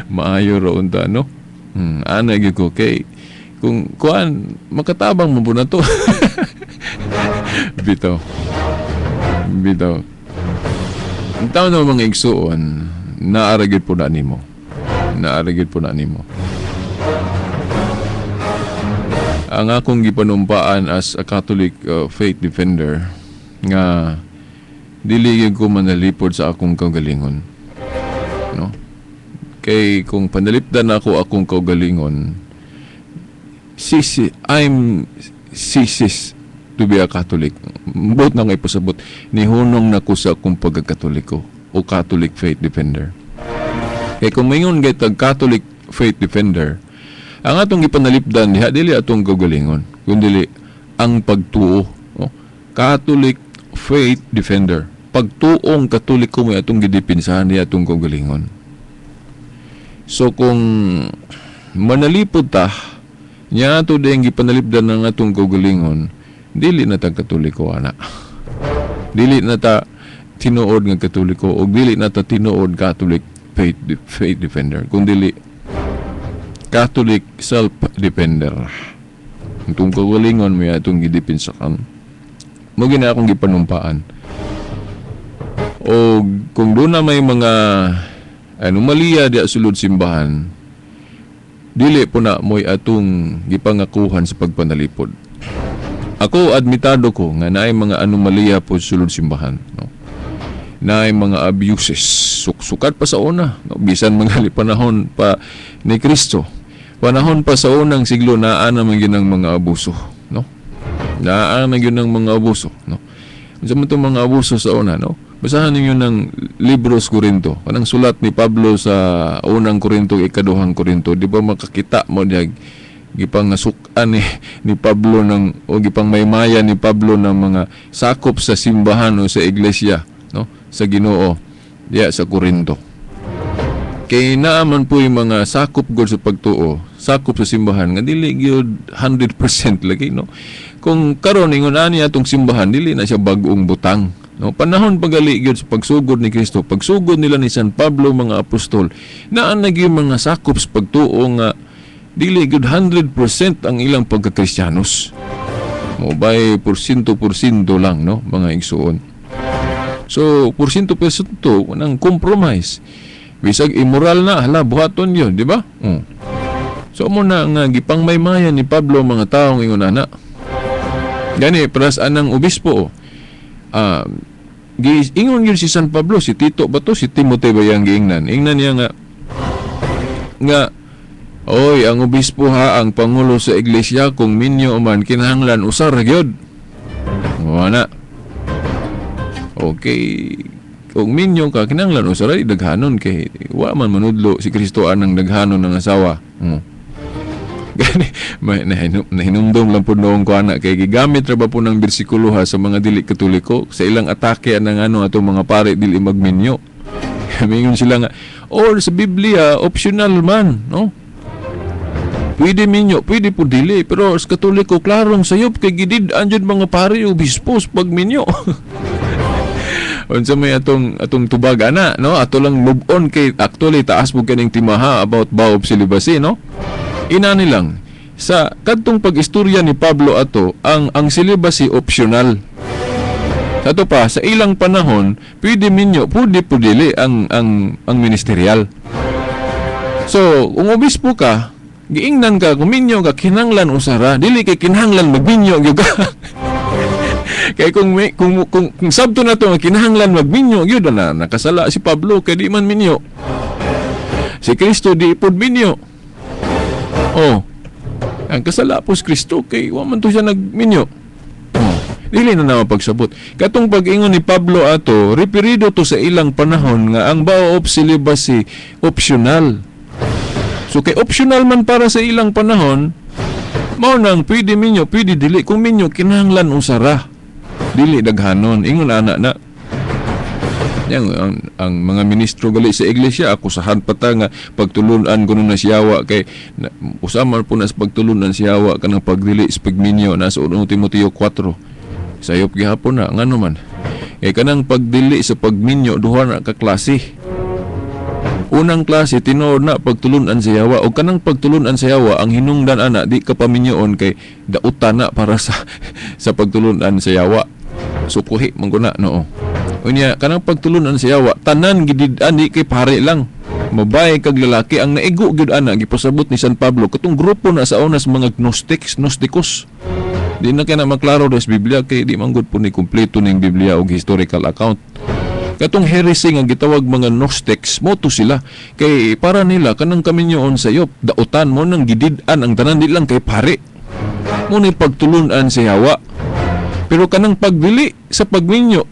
Maayo ra unta, no?" Ana gyud ko kay kung kuan makatabang mo po na to. Bitaw. Bitaw. Ang tao na mga igsuon, naara gyud po na nimo. Naara gyud po na nimo. Ang akong gipanumpaan as a Catholic faith defender nga dili gyud ko manalipod sa akong kaugalingon. No? Kay kung panalipdan ako akong kaugalingon, sisi, I'm ceases to be a Catholic. Buot na ngay pasabot, nihunong na ko sa akong pagkakatoliko o Catholic faith defender. Kay kung maingon gay tag Catholic faith defender, ang atong gipanalipdan diha dili atong kaugalingon, kundi ang pagtuo. No? Catholic faith defender. Pagtuong Katoliko may atong gidipinsahan diha atong kaugalingon. So kung manalipod ta, nya ato din gipanalipdan ng atong kaugalingon, dili na ta Katoliko ana. Dili na ta tinuod nga Katoliko o dili na ta tinuod Catholic faith defender, kung dili Catholic self-defender. Itong kaugalingon may atong gidipinsakan. Mo gina akong gipanumpaan. O kung doon na may mga anomalya diya sulod simbahan, dili po na mo'y atong gipangakuhan sa pagpanalipod. Ako, admitado ko nga naay mga anomalya po sulod simbahan. No? Naay mga abuses. Suksukat pa sa una. No? Bisan mga panahon pa ni Kristo. Panahon pa sa unang siglo, naa naman yun ang mga abuso. No? Naa na yun ang mga abuso. No? Unsa man itong mga abuso sa una, no? Basahan ninyo ng Libros Korinto. Kanang sulat ni Pablo sa unang Korinto, ikaduhang Korinto. Di ba makakita mo diya gipangasukan ni Pablo ng o gipangmaymaya ni Pablo ng mga sakop sa simbahan o sa iglesia, no, sa Ginoo diya sa Korinto. Kay naa man po yung mga sakop gud sa pagtuo, sakop sa simbahan nga dili gyud 100% lagi, no? Kung karon ingon ani atong simbahan, dili na siya bag-ong butang, no? Panahon pagali gyud sa pagsugod ni Kristo, pagsugod nila ni San Pablo, mga apostol, naa na gyud mga sakop sa pagtuo nga dili gyud 100% ang ilang pagkakristiyanos. Mo bay porsyento porsyento lang, no, mga igsuon. So porsyento porsyento nang compromise. Bisag immoral na, hala, buhaton yun, di ba? So mo na nga gipangmaymaya ni Pablo ang mga taong ingon ana. Gani pras anang obispo. Ingon yun si San Pablo, si Tito ba to, si Timothy ba yang giingnan? Ingnan niya nga nga "Oy, ang obispo ha, ang pangulo sa iglesia, kung minyo man kinahanglan usar gyud." Wala. Okay. Kung minyo ka, kinahanglan usar ay daghanon kay wa man manudlo si Kristo anang daghanon ng asawa. Gani may nahinumdum lang po noong ko ana kay gigamit ra ba po ng bersikulo ha sa mga dili Katoliko sa ilang atake anang ano atong mga pare dili magminyo. Mingon sila nga or sa Biblia optional man, no? Pwede minyo, pwede po dili, pero sa Katoliko klarong sayop kay gidid anjud mga pare obispo sa pagminyo. Unsa may atong atong tubag ana, no? Ato lang move on kay actually taas mo kaning timaha about vow of celibacy, no? Inani lang sa kadtong pag-istorya ni Pablo ato, ang celibacy optional. Sa ato pa sa ilang panahon, pwede minyo, pwede po dili ang ministerial. So, kung obispo ka, giingnan ka, kung minyo ka, kinahanglan usara, dili kay kinahanglan magminyo gyud ka. Kay kung, may, kung sabto na to nga kinahanglan magminyo gyud na, nakasala si Pablo kay di man minyo. Si Kristo di pod minyo. Oh. Ang kasala po si Kristo kay wa man to siya nagminyo. Oh. Dili na naman pagsabot. Katong pag-ingon ni Pablo ato, referido to sa ilang panahon nga ang vow of celibacy optional. So kay optional man para sa ilang panahon, Mao nang pwede minyo, pwede dili. Kung minyo kinahanglan usara. Dili daghanon. Ingon ana na. Yang ang mga ministro gali sa iglesia akusahan pa ta nga pagtulunan kuno na siyawa kay na, usama po na sa pagtulunan siyawa kanang pagdili sa pagminyo na sa 1 Timoteo 4. Sayop gihapon na ngano man. Eh kanang pagdili sa pagminyo duha na ka klase. Unang klase tinuod na pagtulunan sa yawa o kanang pagtulunan sa yawa ang hinungdan ana di ka paminyoon kay dautan na para sa sa pagtulunan sa yawa. Sukuhi man guna noo. Unya kanang pagtulunan sa yawa tanan gidid-an di kay pare lang. Babae kag lalaki ang naigo gyud ana gipasabot ni San Pablo katong grupo na sa unas mga gnostics, gnostikos. Di na kay na maklaro des Biblia kay di man gud po ni kumpleto ning Biblia og historical account. Katong heresy nga gitawag mga Gnostics, moto sila kay para nila kanang kaminyoon sa sayop, dautan mo nang gidid-an ang tanan di lang kay pare. Mo ni pagtulunan sa yawa. Pero kanang pagdili sa pagminyo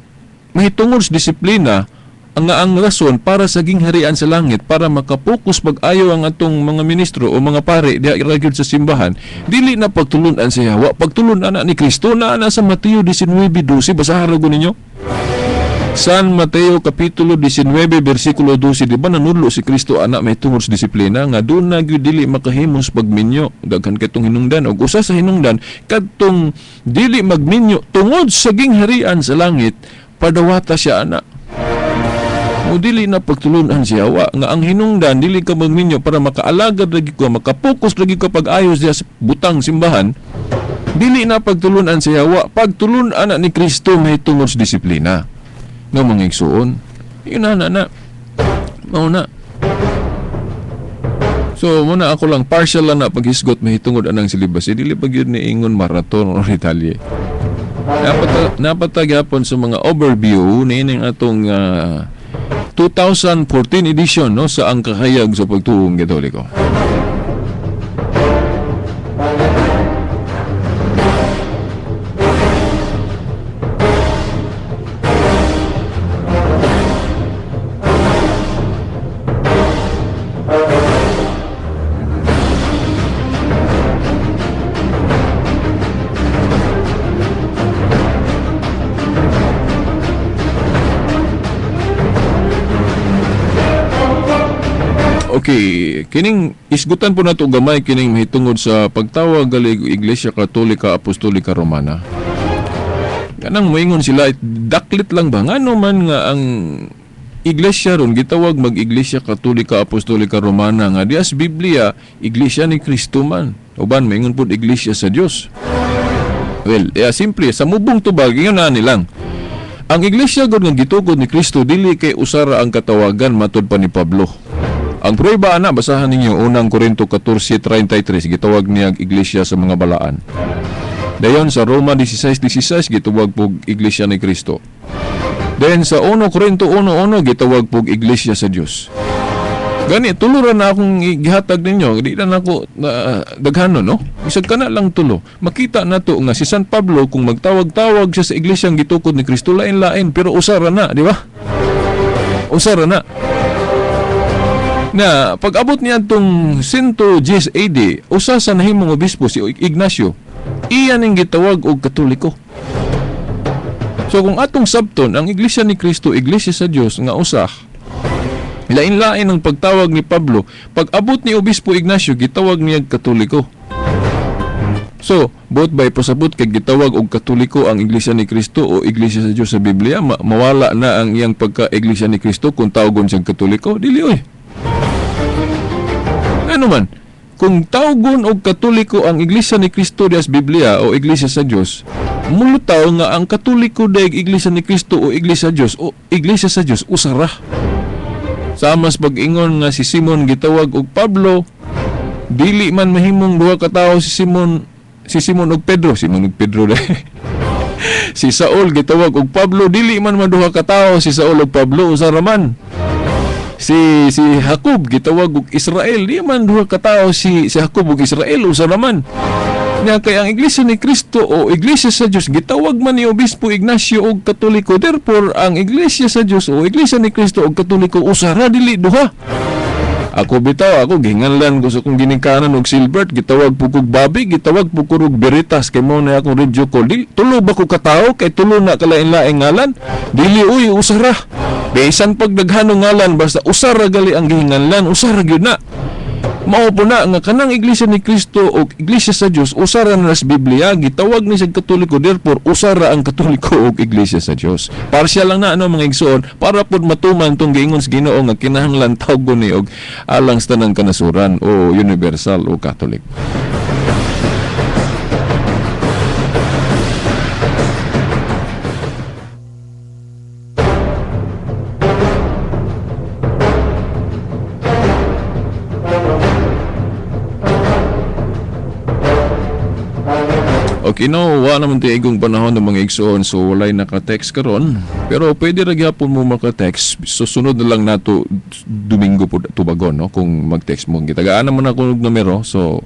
mahitungod sa disiplina ang rason para sa gingharian sa langit para makapokus pag-ayo ang atong mga ministro o mga pare diha ra gyud sa simbahan, dili na pagtulunan sa yawa, pagtulunan na ni Kristo na na sa Mateo 19:12. Basahan ra gud ninyo. San Mateo Kapitulo 19 versikulo 12, di ba nanudlo si Kristo ana may tungod sa disiplina nga doon na gyud dili makahimos pagminyo, daghan katong hinungdan og usa sa hinungdan kadtong dili magminyo tungod sa gingharian sa langit, padawata siya ana. O dili na pagtulunan siya wa nga ang hinungdan dili ka magminyo para makaalagad lagi ko, makapokus lagi ko pag-ayos diha sa butang simbahan, dili na pagtulunan siya wa, pagtulunan na ni Kristo may tungod sa disiplina. Nga mga igsuon, yun na na na. Mao na. So muna ako lang partial lang na paghisgot mahitungod anang silibas. Dili pa gyud ni ingon maraton o detalye. Napatagyapon sa mga overview niining atong 2014 edition no sa Ang Kahayag sa Pagtuong Katoliko. Okay, kining isgutan po nato gamay kining mahitungod sa pagtawag gali Iglesia Katolika Apostolika Romana. Kanang moingon sila daklit lang ba ngano man nga ang iglesia ron gitawag mag Iglesia Katolika Apostolika Romana nga dias Biblia Iglesia ni Kristo man. Uban moingon pud Iglesia sa Dios. Well, simple sa mubong tubag ingon na nilang. Ang iglesia gud nga gitukod ni Kristo dili kay usara ang katawagan matud pa ni Pablo. Ang prueba ana basahan ninyo unang Korinto 14:33 gitawag niya ang iglesia sa mga balaan. Dayon sa Roma 16:16 gitawag pog iglesia ni Kristo. Then sa 1 Korinto 1:1 gitawag pog iglesia sa Dios. Gani tulo ra na akong gihatag ninyo, di na nako daghanon no. Bisag kana lang tulo. Makita nato nga si San Pablo kung magtawag-tawag siya sa iglesia ang gitukod ni Kristo lain-lain pero usara na, di ba? Usara na. Na pag-abot niya itong 110 AD, usa sa nahimong obispo si Ignacio, iya ning gitawag og Katoliko. So kung atong sabton ang Iglesia ni Kristo, Iglesia sa Dios nga usa, lain-lain ang pagtawag ni Pablo. Pag-abot ni Obispo Ignacio, gitawag niya Katoliko. So, both by pasabot kay gitawag og Katoliko ang Iglesia ni Kristo o Iglesia sa Dios sa Biblia, mawala na ang iyang pagka-Iglesia ni Kristo kung tawagon siyang Katoliko, dili oy. Ano man, kung tawgon og Katoliko ang Iglesia ni Kristo dias Biblia o Iglesia sa Dios, mulutaw nga ang Katoliko daig Iglesia ni Kristo o Iglesia sa Dios o Iglesia sa Dios usara. Sama sa pag-ingon nga si Simon gitawag og Pablo, dili man mahimong duha ka tawo si Simon og Pedro, Simon og Pedro dai. Si Saul gitawag og Pablo, dili man maduha ka tawo si Saul og Pablo, usara man. Si Jacob gitawag og Israel, di man duha ka tawo si Jacob og Israel, usa ra man. Nya kay ang Iglesia ni Kristo o Iglesia sa Dios gitawag man ni Obispo Ignacio og Katoliko, therefore ang Iglesia sa Dios o Iglesia ni Kristo og Katoliko usa ra, dili duha. Ako bitaw, ako gihinganlan ko sa akong ginikanan og Silbert, gitawag po kog Bobby, gitawag po ko og Veritas kay mao na akong radio call. Di, tulo ba ko katawo kay tulo na kalain-laing ngalan? Dili uy, usara. Bisan pag daghanong ngalan basta usara gali ang gihinganlan, usara gyud na. Mao po na nga kanang Iglesia ni Cristo o Iglesia sa Dios usara na sa Biblia, gitawag ni sa Katoliko, therefore usara ang Katoliko og Iglesia sa Dios. Partial lang na ano, mga igsoon, para pud matuman tong giingon sa Ginoo nga kinahanglan tawgon ni og alang sa tanang kanasuran o universal o Catholic. Okay, no, wa naman ti igong panahon ng mga igsoon, so walay naka-text karon. Pero pwede ra gyapon mo maka-text. Susunod na lang nato Domingo po tubagon, no, kung mag-text mo. Gitagaan naman ako og numero, so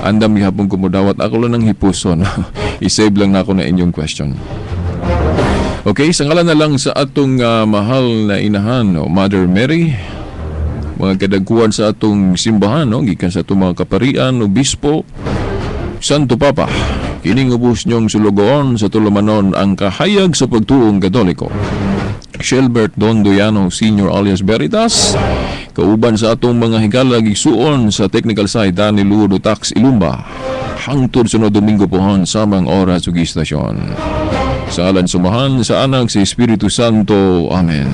andam gihapon ko modawat. Ako lang ng hipuso, no. I-save lang nako na inyong question. Okay, sa ngalan na lang sa atong mahal na inahan, no, Mother Mary, mga kadagkuan sa atong simbahan, no, gikan sa atong mga kaparian, obispo, Santo Papa, kining ubos niyong sulugoon sa tulumanon ang kahayag sa pagtuong Katoliko. Shelbert Don Doyano Sr. alias Veritas, kauban sa atong mga higala gigsuon sa technical side, Danny Ludo Tax Ilumba. Hangtod sunod Domingo pohon samang oras ug istasyon. Sa alan sumahan sa Anak sa Espiritu Santo. Amen.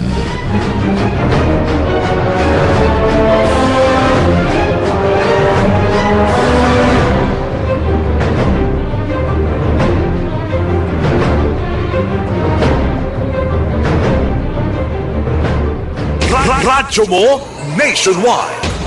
Radyo mo nationwide.